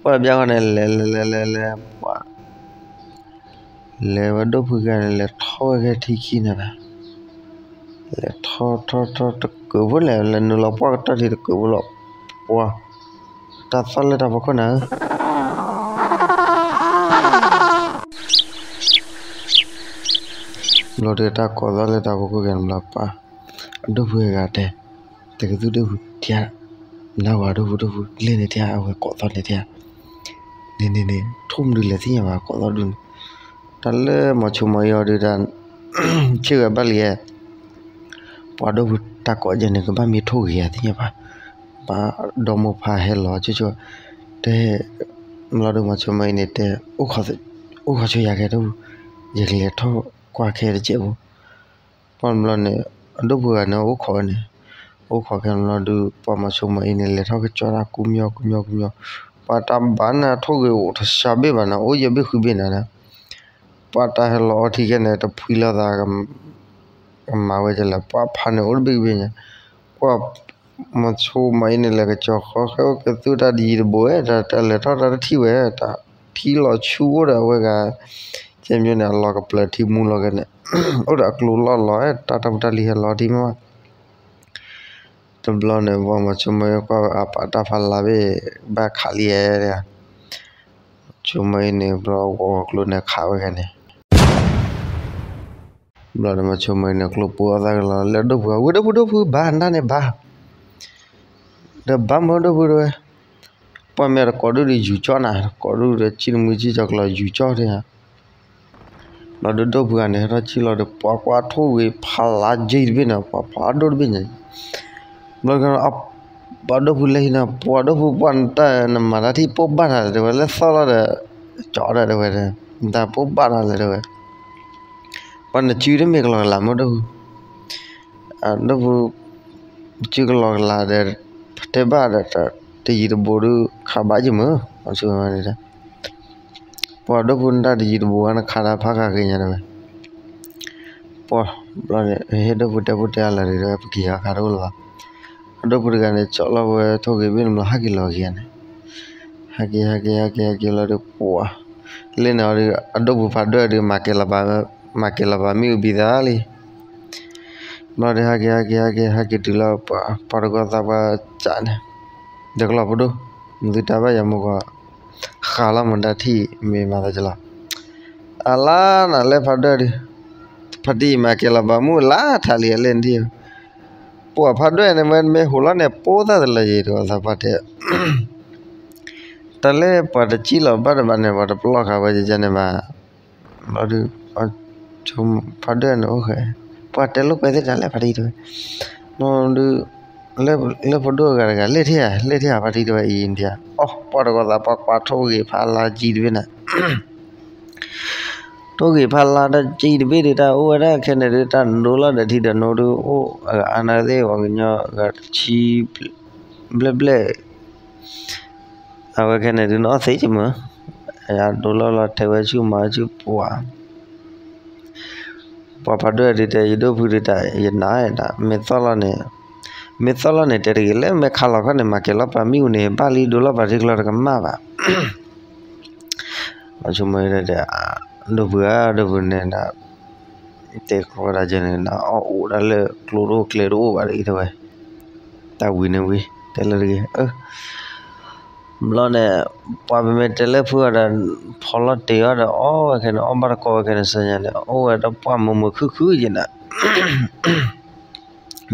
ပှၤဘျါဃီန့ၣ် လဲၤလဲၤလဲၤလဲၤလဲၤ ပှၤ လဲၤဝဲဒိၣ်ဖုခံဂၤန့ၣ် လဲၤထီၣ်ဝဲခဲထံခံန့ၣ်ဘၣ်, လဲၤထီၣ်ထီၣ်ထီၣ်တကၢးဖိလဲၣ် လဲၤနုာ်လီၤပှၢ်ကတၢၢ်ထံတကၢးဖိလီၤ, ပှၤ တၢ်သီၣ်လၢတၢ်ဖီခိၣ်နၤဧၢ ဘျီဒီးတၢ်ကိးသီၣ်လၢတၢ်ဖီခိၣ်ကဲန့ၣ်ဘျီပှၤ, အဒိၣ်ဖုဂၤတဲ, တကသူၣ်ဒိၣ်ဖုထံဧါ, နၢ်ဝဲဒိၣ်ဖုဒိၣ်ဖု လဲၣ်န့ၣ်ထံဧါ အဝဲကိးသီၣ်န့ၣ်ထံဧါ, န့ၣ်န့ၣ်န့ၣ် ထိၣ်မနုၤလဲၣ်သ့ၣ်ညါဘၣ် ကိးသီၣ်ဒုးန့ၣ်, တၢ်လၢမီၤဆိမီၤအ့အီၤဒုးတၢ် ဆ့ၣ်ဂၤဘၣ်လံဧါ, ပှၤဒိၣ်ဖုတၢ်ကိးယဲၢ်န့ၣ် ကဘၣ်မ့ၢ်ထိၣ်ဂ့ၤဧါသ့ၣ်ညါဘၣ်, ဘၣ်ဒီမိၢ်ဖးဟဲလီၤဆိဆိ, တဲ, ဘျီဒီးမီၤဆိမီၤအ့န့ၣ်တဲ, အိၣ်ခိးဆိယၤခဲဒိၣ်ဖု, ယကလဲၤထီၣ်ကွၢ်ခဲတစဲးဖိ ပှၤဘျီန့ၣ် အဒိၣ်ဖုဂၤန့ၣ်အိၣ်ခိးဝဲန့ၣ်, အိၣ်ခိးခဲဘျီဒုး ပှၤမီၤဆိမီၤအ့န့ၣ် လဲၤထီၣ်ကကၠီတၢ်ကူမညီကူမညီကူမညီ, ပှၤတၢ်ဘၣ်န့ၣ် ထိၣ်ဂ့ၤအိၣ်တဆါဘ့ၣ်ဘၣ်န့ၣ် အိၣ်ယဲၢ်ဘ့ၣ်ဃုဘ့ၣ်န့ၣ်, ပှၤတၢ်ဟဲလီၤအီထံခဲန့ၣ် တဖှံလီၤသး ကမၤဝဲကလဲၣ် ပှၤဖးန့ၣ်အိၣ်တဘ့ၣ်ကဘ့ၣ်ညါ, ပှၤ မီၤဆိမီၤအ့န့ၣ် လဲၤကကၠီဃီ ဃဲအိၣ်ကသူၣ်တၢ်တယံၤတဘူးဝဲ တၢ်လဲၤထီၣ်တၢ်တထံၣ်ဝဲ တၢ်ထံလီၤဆူအိၣ်ဒီးအဝဲဂၤ, ကဲမ့ၢ်န့ၣ် အလီၤကပျၢၤထံမူလီၤကဲန့ၣ်, အိၣ်ဒီးအကျိၤလီၢ်လီၤ တၢ်တၢ်ဖိတၢ်လံၤဟဲလီၤထံမး, တဘျီန့ၣ် ပှၤမီၤဆိမီၤအ့ကွၢ်ဝဲအပာ်တၢ်ဖးလါဘ့ၣ် ဘၣ်ခးလံဧါ, ဆိမီၤအ့န့ၣ် ဘျီဂီၤဂီၤကျိၤန့ၣ် ခးဝဲဂၤန့ၣ် ဘျီန့ၣ် မီၤဆိမီၤအ့န့ၣ် ကျိပူၤအသးကလီၤ လၢဒိၣ်ဖု ဝဲဒိၣ်ဖုဒိၣ်ဖု ဘၣ်နၢ်န့ၣ်ဘၣ်, ဒီးဘၣ်မၢဒိၣ်ဖုတဝဲ, ပှၤမ့ၢ်တကိးဒုၣ်ဒီးယူၤကၠီနၤ တကိးဒုၣ်ဒီး ဆံၣ်တမုၢ်ဆံၣ်ကၠီကလီၤယူၤကၠီတဲဧါ, ဘျီဒိၣ်ဒိၣ်ဖုဂၤန့ၣ် ဟဲထီၣ်ဆံၣ်လီၤဒီး ပှၤကွၢ်ထိၣ်ဂ့ၤဖးလါက့တဘ့ၣ်န့ၣ် ပှၤဖးဒိၣ်တဘ့ၣ်န့ၣ် ဘျီက ပှၤဒိၣ်ဖုလဲၤဟံးန့ၣ် ပှၤဒိၣ်ဖု ပှၤနတၢ်နမၤတၢ်ထံၣ်ပိၢ်ဘၣ်နၤလဲၣ်တဲဝဲ လၢသီၣ်လီၤဒီး ကၠီဒီးတဲဝဲ, နတၢ်ပိၢ်ဘၣ်နၤလဲၣ်တဲဝဲ, ပှၤနစုတမ့ၢ်ကလီၤကလးမၢဒိၣ်ဖု, ဒိၣ်ဖု စုကလီၤကလးဒီး ပတဲဘၣ်ဒီး တယံၤတဘူးဒုး ခးဘၣ်ယမုၢ် ပှၤဒိၣ်ဖုနတၢ်တယံၤတဘူးဝဲ နခးတၢ်ဖးခးက့ၤညါတဲဝဲ, ပှၤဘျီန့ၣ် ဟ့ၣ်ဒိၣ်ဖုတဲဖိတဲအါလၢာ်ဒီး ပက့ၤဟးခးတအိၣ်လၢၤဘၣ်, အဒိၣ်ဖုတဂၤန့ၣ် ကၠီလီၤဝဲထိၣ်ဂ့ၤဘ့ၣ်န့ၣ်ဘျီ ဟဲက့ၤလီၤက့ၤန့ၣ်, ဟဲက့ၤ ဟဲက့ၤ ဟဲက့ၤ ဟဲက့ၤလီၤဒီး ပှၤ လဲၣ်န့ၣ်အီၤဒီး အဒိၣ်ဖုဖးဒိၣ်ဒီး မၤကဲၤလီၤဘၣ်မ့ၣ်အူဘံသးလံ ဘျီဒီး ဟဲက့ၤ ဟဲက့ၤ ဟဲက့ၤ ဟဲက့ၤတုၤလၢ ပှၤတဂီၢ်သးပှၢ်ကးန့ၣ်, ဒီးကလီၤပဒိၣ်, မ့ၢ်သုတၢ်ဘၣ်ယၤမူကီး, ဃးလီၤမတၤထံၣ်မ့ၢ်မၤသးကလီၤ, အလါနၤလၢဖးဒိၣ်ဒီး, ဖါတံၢ်မၤကဲၤလီၤဘၣ်မ့ၣ်အူလါထးလံအလဲၣ်န့ၣ်, ပှၤဖးဒိၣ်န့ၣ် မ့ၢ်ဟူးလီၤန့ၣ် ပိသၣ်တလၢယံၤတဂီၢ်သးပှၢ်တဲ တၢ်လၢပှၤတစံၣ်လီၤဘၣ်တဘၣ်န့ၣ် ပှၤတပလီၢ်ဃာ်ဝဲယန့ၣ်ဘၣ်, ဘျီဒုး ဖးဒိၣ်န့ၣ်အိၣ်ဃဲ, ပှၤတဲလိာ်ကွဲသ့ၣ်တၢ်လၢဖါတံၢ်တဲဝဲ, ဒုး လၢဖိဒိၣ်အဂၤတဂၤ လဲၣ်ထံၣ်ဧါ လဲၣ်ထံၣ်ဧါ ဖါတံၢ်တဲဝဲအံၤဒံးဧါ, အိ ပှၤတဂီၢ်သးပှၢ်ကွၢ်ထိၣ်ဂ့ၤဖးလါကံတဘ့ၣ်န့ၣ် ထိၣ်ဂ့ၤဖးလါတကံတဘ့ၣ်ဒီး တၢ်အိၣ်ဝဲဒၣ်ခဲန့ၣ်ဒီး တၢ်ဒိလီၤဒီးထံဒီးနိဒုးအိၣ်အဂၤအါန့ၣ်သ့ၣ် ပှၤကညီဂၤတဆံဘျဲၣ်ဘျဲၣ်, အဝဲခဲန့ၣ်ဒုးနအီၣ်သ့ကမုၢ်, အဒိလီၤလီၤထဲဝဲဆူမၤဆူပှၤ ပှၤဖးဒိၣ်ဒုးတဲ ယဒိၣ်ဖုဒုးတၢ် ယနာ်ဒၣ် မ့ၢ်သီၣ်လီၤန့ၣ်, မ့ၢ်သီၣ်လီၤန့ၣ် တဲတဂ့ၤ လၢမ့ၢ်ခးလီၤခီန့ၣ် မၤကဲၤလီၤပာ်မ့ၣ်အူန့ၣ် ဘၣ်လံဒိလီၤပာ်ထံကျီတကမၣ်ဘၣ် မၤဆိမၤတဲ, ဒိၣ်ဖုဧၢ ဒိၣ်ဖုန့ၣ်ဒၣ်, တဲကျီဝဲဒၣ်ကဲန့ၣ် နအီၣ်အိၣ်ဒၣ်လၢကျိတအိၣ်ကျဲတအိၣ်ဘၣ်ဒ်အံၤတဲဝဲ, တၢ်ဝံၤန့ၣ်ဝံၤ တဲလၢတဂ့ၤ, ဘျီန့ၣ် ပှၤပမ့ၢ်တဲလၢဖုအီၤဒီး ဖီလီၤတ့ၢ်အီၤဒီး အီၣ်ဝဲခဲန့ၣ် အီၣ်ဘၣ်တကိးဝဲခဲန့ၣ် ဆၢညါန့ၣ် အိၣ်ဝဲဒီးပှၢ်မုာ်မုာ်ခုၣ်ခုၣ်က့ၤနၤ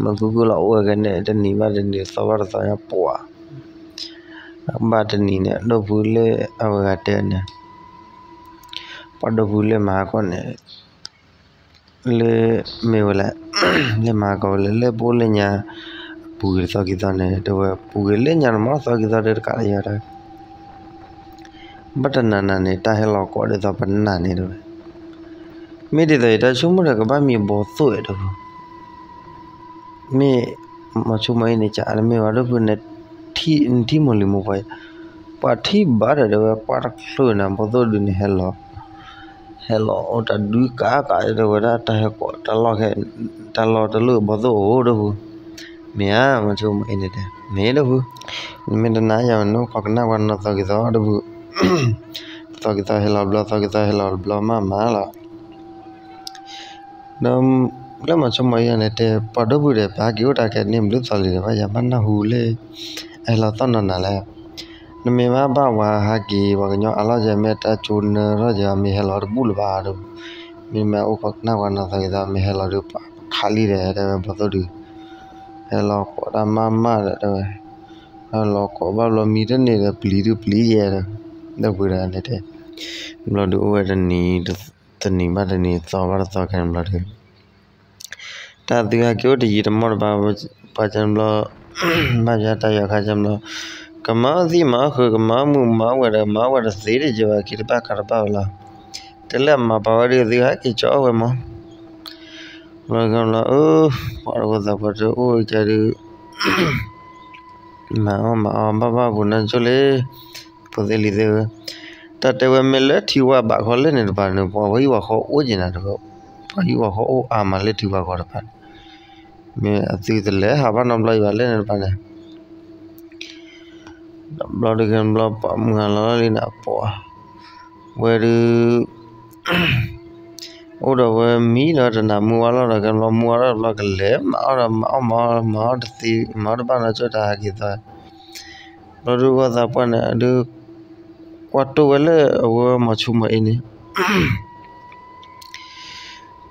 မုာ်ခုၣ်ခုၣ်လီၤ အိၣ်ဝဲခဲန့ၣ် တနံၤဘၣ်တနံၤ သီဘၣ်တသီညါပှၤ ဘၣ်တနံၤန့ၣ် ဒိၣ်ဖုလၢအဝဲဂၤတဲန့ၣ် ပှၤဒိၣ်ဖုလၢမၤဟးကီၢ်န့ၣ် လၢမ့ၢ်ဝဲလဲၣ်, လၢမၤဟးကီၢ်ဝဲလဲၣ် လၢပအိၣ်လၢညါ ပူၤက့ၤသီက့ၤသီန့ၣ် တဲဝဲ ပူၤက့ၤလၢညါန့ၣ်မ့ၢ် သီက့ၤသီဒီးတကးလၢယၤတၢ် ဘၣ်တနၤနၤန့ၣ် တၢ်ဟဲလီၤကိးဒ်သိးပနၢ်န့ၣ်တဲဝဲ, မ့ၢ်ဒ်သိးယတၢ်ဆိကမိၣ်ဒီး ကဘၣ်မ့ၢ်ဘီသိၣ်အဲၣ်တပူၤ မ့ၢ်မၤဆိကမိၣ်အံၤန့ၣ် ကနမ့ၢ်ဝဲဒၣ်ဖုန့ၣ် နထံၣ်မိၢ်လံၤမိၢ်ပှၢ်, ပှၤထံၣ်ဘၣ်ဒီးတဲဝဲ ပှၢ်တချုးန့ၣ် ဘီသိၣ်ဒုန့ၣ်ဟဲလီၤ, ဟဲလီၤအိၣ်တၢ်ဒုးကးကးတဲဝဲဒၣ် တၢ်ဟဲကိးတၢ်လီၢ်ခဲ, တၢ်လီၢ်တလၢဘီသိၣ်အိၣ်ဒၣ်ဖု, မ့ၢ်ဧါ မၤဆိကမိၣ်အံၤန့ၣ်တဲ မ့ၢ်ဒၣ်ဖု, နမ့ၢ်တနာ်ယၤန့ၣ် ပှၤကနၣ်ပှၤနီၢ်သီက့ၤသီဒၣ်ဖု, သီက့ၤသီဟဲလီၤဘျီ သီက့ၤသီဟဲလီၤဘျီမးမးလီၤ ဒီးလၢမၤဆိကမိၣ်အံၤန့ၣ်တဲ ပှၤဒိၣ်ဖုဒီး ပဟဲက့ၤအိၣ်တၢ်ခဲန့ၣ် ဘျုးသီလံဒီး ဘၣ်ယၤဘၣ်နၢ်ဟူလၢ အဟဲလီၤသီၣ်နီၢ်နၤလဲၣ်, နမ့ၢ်ဘၣ်ဘၣ်ဝဲဟးက့ၤ ပှၤကညီအလီၢ်ယဲ မ့ၢ်တၢ်ကၠိနၢထီၣ်ယဲ မ့ၢ်ဟဲလီၤတဘူၣ်လၢၤဘၣ်ဒီး, မ့မ့ၢ်အိၣ်ပှၤကနၣ်ပှၤနီၢ်သီက့ၤသီ မ့ၢ်ဟဲလီၤဒီး ပှၤခးလံဒီး တဲဝဲဘီသိၣ်ဒု ဟဲလီၤကိးတၢ်မးမးဒီး တဲဝဲ, ဟဲလီၤကိးဘၣ်ဘျီမံတန့ၢ်ဒီး ပျံၤဒုပျံၤယဲဒီး, ဒီပုၢ်ဒီးန့ၣ်တဲ, ဘျီဒုအိၣ်ဝဲတနံၤ, တနံၤဘၣ်တနံၤ သီဘၣ်တသီခဲန့ၣ်ဘျီဒီး တၢ်သုဟဲက့ၤအိၣ်တယံာ်တမီၢ်တဘၣ်, ပှၤကညီဘျီ, ဘၣ်ယၤတၢ်ယီၤခါကညီဘျီ, ကမၤအီၣ်သံမၤအီၣ်ဃုာ် ကမၤအီၣ်မုာ်မၤအီၣ်ဝဲဒီး မၤအီၣ်ဝဲတသ့ဒံးကဘၣ် က့ၤတဘၣ်ကးတဘၣ်ဝဲလီၤ, တဲလၢအမၤပာ်ဝဲဒုး သုဟဲက့ၤကၠီအီၣ်ဝဲမီၢ်, ဘျီကညီဘျီ, ပှၤတဂီၢ်သးပှၢ်တအိၣ်ကဒုး မၤအီၣ်မၤအီၣ်ဘၣ်ဘၣ်ပူၤနၢ်ကၠိလံ, ဖိသ့ၣ်လံၤသ့ၣ်ဧၢ, တၢ်တဲဝဲမ့ၢ်လၢထံဝါဘးခီလၢန့ၣ်တဖၣ်န့ၣ် ပှၤဝဲဟံၣ်ဝၤဃီအိၣ်က့ၤနၤတဂီၢ်, ပှၤဟံၣ်ဝၤဃီအိၣ်အါမးလၢထံဝါခီတဖၣ်န့ၣ်, မ့ၢ်အသုတလဲၤဟးဘၣ်နီတဘျီအံၤဘၣ်လၢန့ၣ်တဖၣ်န့ၣ် ဘျီဒုးကဲဘျီပှၤမုၢ်ဟါလီၤလီၤလံန့ၣ် အပှၤဝဲဒုး အိၣ်ဒီးဝဲမံဒီးတနၤမုၢ်ဝါလီၤဒီး ကဲဘျီမုၢ်ဝါလီၤတဘျီ ကလဲၤမၤအီၣ်ဒီး မၤအီၣ်မၤအီၣ်မၤအီၣ်တသ့ မၤအီၣ်တဘၣ်နီတဘျီ တၢ်ဟဲက့ၤသီ, ဘျီဒုးဂီၢ်သးပှၢ်န့ၣ် အဒုး ကွၢ်တိၢ်ဝဲလၢအဝဲမၤဆိကမိၣ်အံၤန့ၣ်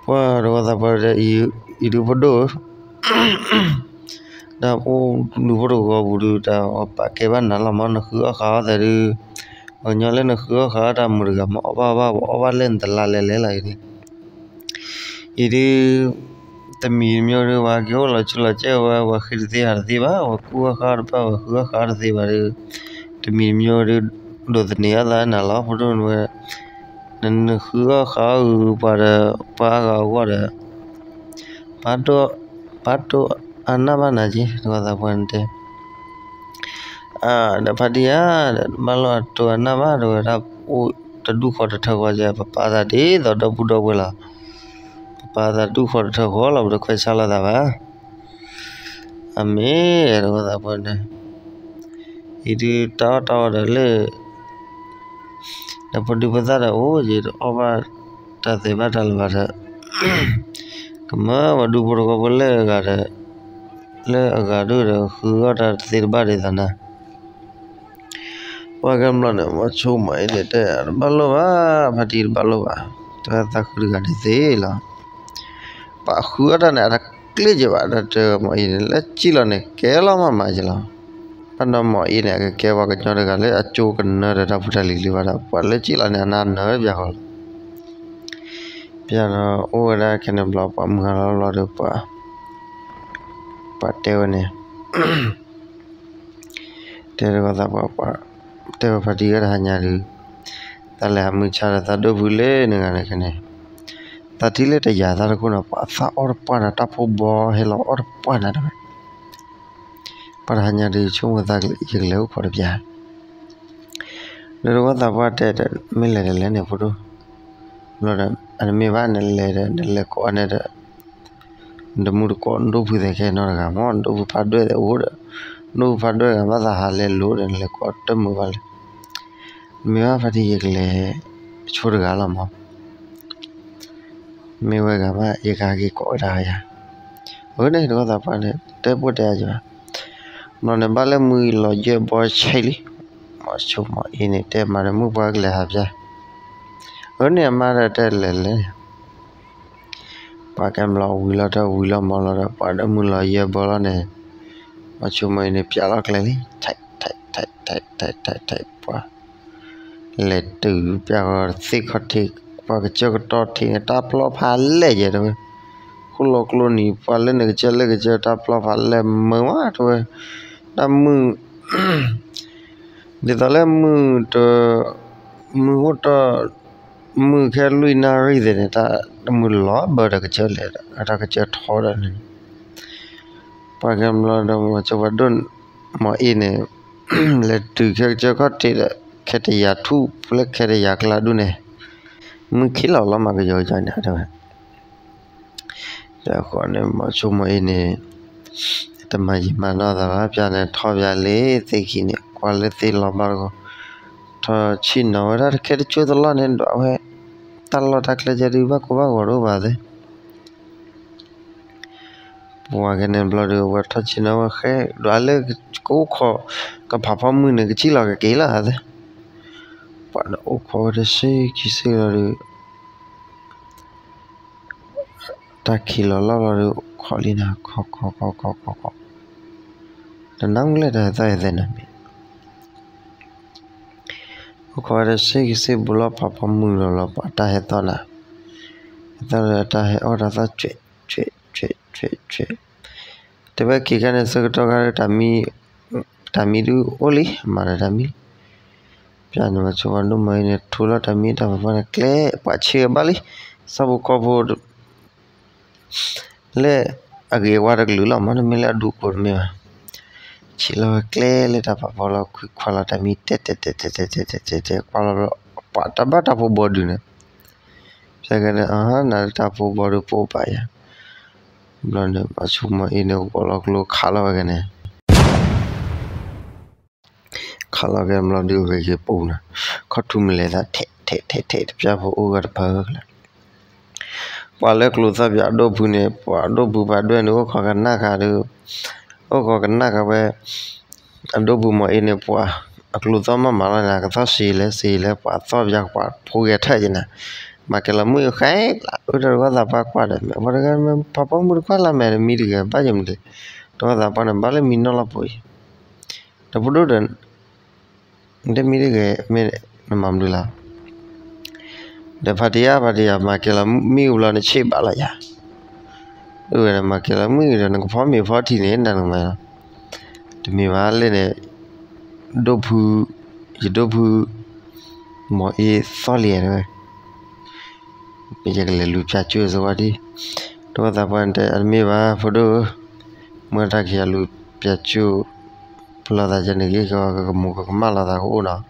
ပှၤတဂီၢ်သးပှၢ်တဲ အံၤဒုးဖိဒိၣ်ဧၢ, တၢ်အိၣ်ဒုးဖိတဂီၢ်ပူၤဒုး တၢ်ပာ်ကဲဘၣ်နၤလီၤမး နဃုအီၣ်ဃုအီၣ်သးဒုး, ပှၤကညီလၢနဃုအီၣ်ဃုအီၣ်တၢ်မုာ်တဂၤမး အီၣ်ဘၣ်ဘၣ် ပှၤအီၣ်ဘၣ်လၢနတလါလဲၤလဲၤလီၤအံၤန့ၣ် အံၤဒုး တမံၤတမံၤဒုး ပှၤက့ၤအိၣ်လီၤဆူလီၤကဲဝဲ ပှၤဃ့တသ့ဟးတသ့ဘၣ် ပှၤကူၣ်အီၣ်ဃုအီၣ်တပၣ် ပှၤဃုအီၣ်ဃုအီၣ်တသ့ဘၣ်ဒီး တမံၤတမံၤဒုး ဒိးသန့ၤအသးနၤလီၤ ဖိဒိၣ်ဝဲ နနဃုအီၣ်ဃုအီၣ်အုးပှၤဒီး ပှၤအါဂၤအဂီၢ်ဒီး ပာ်တိၢ် ပာ်တိၢ်အနၢ်ဘၣ်နၤက့ တဂီၢ်သးပှၢ်န့ၣ်တဲ အၢ ဒီးဖါတံၢ်ဧၢ ဒီးတဘၣ်လိၣ်အတိၢ်အနၢ်ဘၣ် တဝဲဒၣ်အိၣ်တဒူၣ်ဃီတထၢဃီကဲ ပပာ်သးဒ်သိးဒီပုၢ်ဒီဝဲၢ်လီၤ. ပပာ်သးဒူၣ်ဃီတထၢဃီလီၤ ပတခွဲးဆါလိာ်သးဘၣ်. အမ့ၢ် တဂီၢ်သးပှၢ်န့ၣ် အံၤဒုးတၢ်အီၣ်တၢ်အီဒီးလၢ ဒီးဖိဒံဖိသၣ်ဒီးအိၣ်ယံၤ တအီၣ်ဘၣ်တၢ်သဲးဘၣ်တၢ်လၢၤဘၣ်ဒီး ကမၢပှၤဒူဖိတဂီၢ်ဖိလၢအဂၤဒီး လၢအဂၤဒိၣ်ဒီး ဃုအီၣ်တၢ်တသ့တဘၣ်ဒ်သိးနၤ ပှၤကမျီန့ၣ် မ့ၢ်ဆိကမိၣ်အံၤန့ၣ် တဲတဘၣ်လိၣ်ဘၣ် ဖါတံၢ်တဘၣ်လိၣ်ဘၣ် တၢ်သးခုတဂၤန့ၣ်သ့လီၤ. ပှၤဃုအီၣ်တၢ်န့ၣ် အတကျ့ၣ်က့ၤဘၣ် တၢ်တဲမ့ၢ်အံၤန့ၣ် လၢကံၣ်လီၤန့ၣ် ကဲလီၤမးမးက့ၤလီၤ. ဘၣ်ဒီးမ့ၢ်အံၤန့ၣ် အကကဲပှၤကညီတဂၤလၢအကၠိကနၢဒီးတၢ်ဖိတၢ်လံၤလံဘၣ်ဒီး ပှၤလၢကံၣ်လီၤန့ၣ် အနၢ်နၢၤပျၢ်ဃီလီၤ. ပျၢ်ဒီးအိၣ်ဝဲဒၣ်ခဲန့ၣ်ဘျီ ပှၤမုၢ်ဟါလီၤဘျီဒီး ပှၤ ပှၤတဲဝဲန့ၣ် တဲတဂီၢ်သးပှၢ် တဲဝဲဖါတံၢ်ဂၤတဟါညါဒုး သးလဲၤဟးမုၢ်ဆါဒီးသးဒိၣ်ဖုလၢန့ၣ်ဂၤန့ၣ်ခဲန့ၣ် သးထံၣ်လၢတယာ်သးတခိၣ်န့ၣ် ပှၤသးအီၣ်တပှၢ်န့ၣ် တၢ်ဖိဘီဟဲလီၤအီၣ်တပှၢ်န့ၣ်တဲဝဲ ပှၤတဟါညါဒုး ဆိကမိၣ်သးယကလဲၤအိၣ်ခိးတပျၢ် ဒီးတဂီၢ်သးပှၢ်တဲဒီး မ့ၢ်လဲၤတလဲၤန့ၣ်ဖိဒိၣ် ဘျီဒီး အတမ့ၢ်ဘၣ်နလဲၤဒီး နလဲၤကိးန့ၣ်ဒီး နတမူတကိးနဒိၣ်ဖုသဲးခဲနီတဂၤမး နဒိၣ်ဖုဖးဒွဲၣ်အိၣ်ဒီး နဒိၣ်ဖုဖးဒွဲၣ်ဂၤဘၣ်သးဟးလဲၤလိၤဒီး နလဲၤကိးတမုာ်ဘၣ်လဲၣ် မ့ၢ်ဘၣ်ဖါတံၢ်ယကလဲၤဆိတဂၤလီၤမး မ့ၢ်ဝဲဂၤမး ယကဟဲက့ၤကိးဝဲဒၣ်ယၤ အဃိန့ၣ် တဂီၢ်သးပှၢ်န့ၣ် တဲပိၢ်တဲအါယဘၣ် ဘျီန့ၣ် ဘၣ်လၢမုၢ်လီၤယဲၢ်ဘီဆဲးလံ မီၤဆိမိၣ်အ့န့ၣ် တဲမၤဒီးမုၣ်ပှၢ်ကလဲၤဟးဖျါ, အၢန့ၣ်အမါဒီးတဲလဲၤလဲၤန့ၣ် ပှၤကဲဘျီဝံၤလီၤဒီးဝံၤလီၤမီၤလီၤဒီး ပှၤဒီးမုၢ်လီၤယဲၢ်ဘီလီၤန့ၣ်, မီၤဆိမိၣ်အ့န့ၣ် ပျးလီၤကျဲလံ, ထဲးထဲးထဲးထဲးထဲးထဲးထဲး ပှၤ လဲၤတုၤပျးဃီသ့ၣ်ခီၣ်ထံး, ပှၤကစၢၢ်ကတီၢ်ထံးန့ၣ် တၢ်ပျီဖးလဲၢ်ယဲတဲဝဲ, ဃိၣ်လီၤကျိနံၤ ပှၤလၢန့ၣ်ကစၢၢ်လၢကစၢၢ်တၢ်ပျီဖးလဲၢ်မုာ်ဝဲတဲဝဲ, တၢ်မုၢ် ဒ်သိးလၢမုၢ်တ မုၢ်အိၣ်တ မုၢ်ခဲလွံၢ်နၣ်ရံၣ်သ့ၣ်န့ၣ် တၢ်တမုၢ်လီၤဘၢဒီးကစၢၢ်လဲၤဒီး တၢ်ကစၢၢ်ထီဒီးန့ၣ်, ပှၤကဲဘျီဒီးမီၤဆိမိၣ်ဒိၣ် မီၤအ့န့ၣ် လဲၤတုၤခဲကစၢၢ်ခီၣ်ထံးဒီး ခဲတယၤထူၣ်လၢခဲတယၤကျါဒူၣ်န့ၣ်, မုၢ်ခံလီၤလီၤမးကယီကယီန့ၣ်တဲဝဲ ဒီးဃီန့ၣ် မီၤဆိမိၣ်အ့န့ၣ် တမၤယံာ်မၤနီၢ်သးဘၣ် ပျးန့ၣ်ထီၣ်ပျးလၢသ့ၣ်ခံန့ၣ် ကွၢ်လၢသ့ၣ်လီၤဘၣ်တဂီၢ်, ထီၣ်ဆ့ၣ်နီၤဝဲဒၣ်တခဲတဆိတလီၢ်န့ၣ် ဒွးဝဲ တၢ်လီၢ်တၢ်ကျဲကဲဒုး ဘၣ်ကိၢ်ဘၣ်ဂီၤတအိၣ်ဘၣ်သ့ၣ် ပှၤကဲန့ၣ်ဘျီဒီး အဝဲထီၣ်ဆ့ၣ်နီၤဝဲဃဲ ဒွးလၢကအိၣ်ခိး ကဖးဖီမုၢ်န့ၣ် ကစံၣ်လီၤကက့ၤလီၤသ့ၣ်, ပှၤဒီးအိၣ်ခိးဝဲတဆံခံဆံလီၤဒီး တၢ်ခံးလီၤလီၢ်လီၤဒီး ခိးလံနၤ ခိးခိးခိးခိးခိးခိး, တနၢ်မုၢ်လဲၣ်တၢ်ဟဲသီၣ်ဟဲသဲနၤမ့ၢ် အိၣ်ခိးဝဲတဆံခံဆံဘူးလီၤ ဖးဖီမုၢ်လီၤလီၤ ပှၤတၢ်ဟဲသီၣ်နၤ, ဟဲသီၣ်ဒီးတၢ်ဟဲအီၣ်တၢ်သီၣ် ဆွဲးဆွဲးဆွဲးဆွဲးဆွဲး, တဲဝဲက့ၤခါန့ၣ် ဆၢကတီၢ်ခါ တၢ်မံ တၢ်မံဒုးအိၣ်လံ မၤဒီးတၢ်မံလံ ပျးန့ၣ် မီၤဆိမိၣ်ဒိၣ်မီၤအ့န့ၣ် ထူလီၤတၢ်မံတၢ်ဖးဖီန့ၣ် ကျဲ ပှၤဆ့ဘၣ်လံ ဆၣ်ဖိကီၢ်ဖိ လၢအဂ့ၤဝါတကလုာ်လီၤ မ့တမ့ၢ်လၢအဒူကိးတမ့ၢ်ဘၣ်, ဆ့လီၤဝဲကျဲလၢတၢ်ဖးဖီလီၤ ခွံခွါလီၤတၢ်မံ တဲတဲတဲတဲတဲတဲတဲတဲ ကွၢ်လီၤဘျီ ပှၤတၢ်ဘၣ်တၢ်ဖိဘီဒုးန့ၣ်, ဖဲကဲန့ၣ် အဟါ နတၢ်ဖိဘီဒုးပိာ်ပာ်ယၤ, ဘျီန့ၣ် မီၤဆိမိၣ်အ့န့ၣ် ဂီၤလီၤကျိခးလီၤဝဲကဲန့ၣ် ခးလီၤကဲဘျီဒုးဂ့ၤက့ၤပူၤန့ၣ်, ခီၣ်ထူမလဲၤသး ထဲးထဲးထဲးထဲး တပျၢ်ဖိအိၣ်ဂၤတဖၢကလဲာ်, ပှၤလၢကျိသီၣ်ပၠးအဒိၣ်ဖုန့ၣ် ပှၤအဒိၣ်ဖုဖးဒိၣ်န့ၣ် အိၣ်ခိးကနၣ်ဃာ်ဒီး, အိၣ်ခိးကနၣ်ဃာ်ဝဲ, အဒိၣ်ဖုမီၤအ့န့ၣ် ပှၤအကျိသီၣ်မးမးလီၤန့ၣ် ကသီၣ်စံးလဲၣ်စံးလဲၣ် ပှၤသီၣ်ပၠးပှၤဖိဂဲၤထၢၣ်က့ၤန့ၣ်, မၤကဲလီၤမုၣ်ဃဲကျါ အၢ တၢ်တဂီၢ်သးပှၢ်ကွၢ်ဒီး မ့ၢ်ပှၤတဂၤမ့ၢ်ဖးဖီမုၢ်တခွါလၢမဲာ်တမံတဂ့ၤ ဘၣ်ယမနုၤလဲၣ်, တဂီၢ်သးပှၢ်န့ၣ် ဘၣ်လၢမံနီၢ်လီၢ်ပူၤအံၤ, ဒီးဖိဒိၣ်ဒီး တမံတဂ့ၤ မ့ၢ်နမၤမနုၤလီၤ, ဒီးဖါတံၢ်ဧၢ ဖါတံၢ်ဧၢ မၤကဲလီၤမုၣ်ကဘျီနဆ့ၣ်ဘၣ်လီၤယၤ, အဝဲဒၣ်မၤကဲလီၤမုၣ်ဒီး နကဖီမ့ၤဖီထံန့ၣ် နနမၤလီၤ, တမ့ၢ်ဘၣ်လၢန့ၣ်, ဒိၣ်ဖု, ယဒိၣ်ဖု, မီၤအ့သီၣ်လံဝဲ ယကလဲၤလူၤပၠးကၠိၣ်စဝါဒံ, တဂီၢ်သးပှၢ်တဲ အတမ့ၢ်ဘၣ် ဖိဒိၣ်ဧၢ, မ့ၢ်တၢ်ကယၤလူၤပၠးကၠိၣ်, ပလီၢ်သးကဲန့ၣ်ဂ့ၤ ကကမူၤကကမၣ်လီၤသးကအိၣ်နီၤ,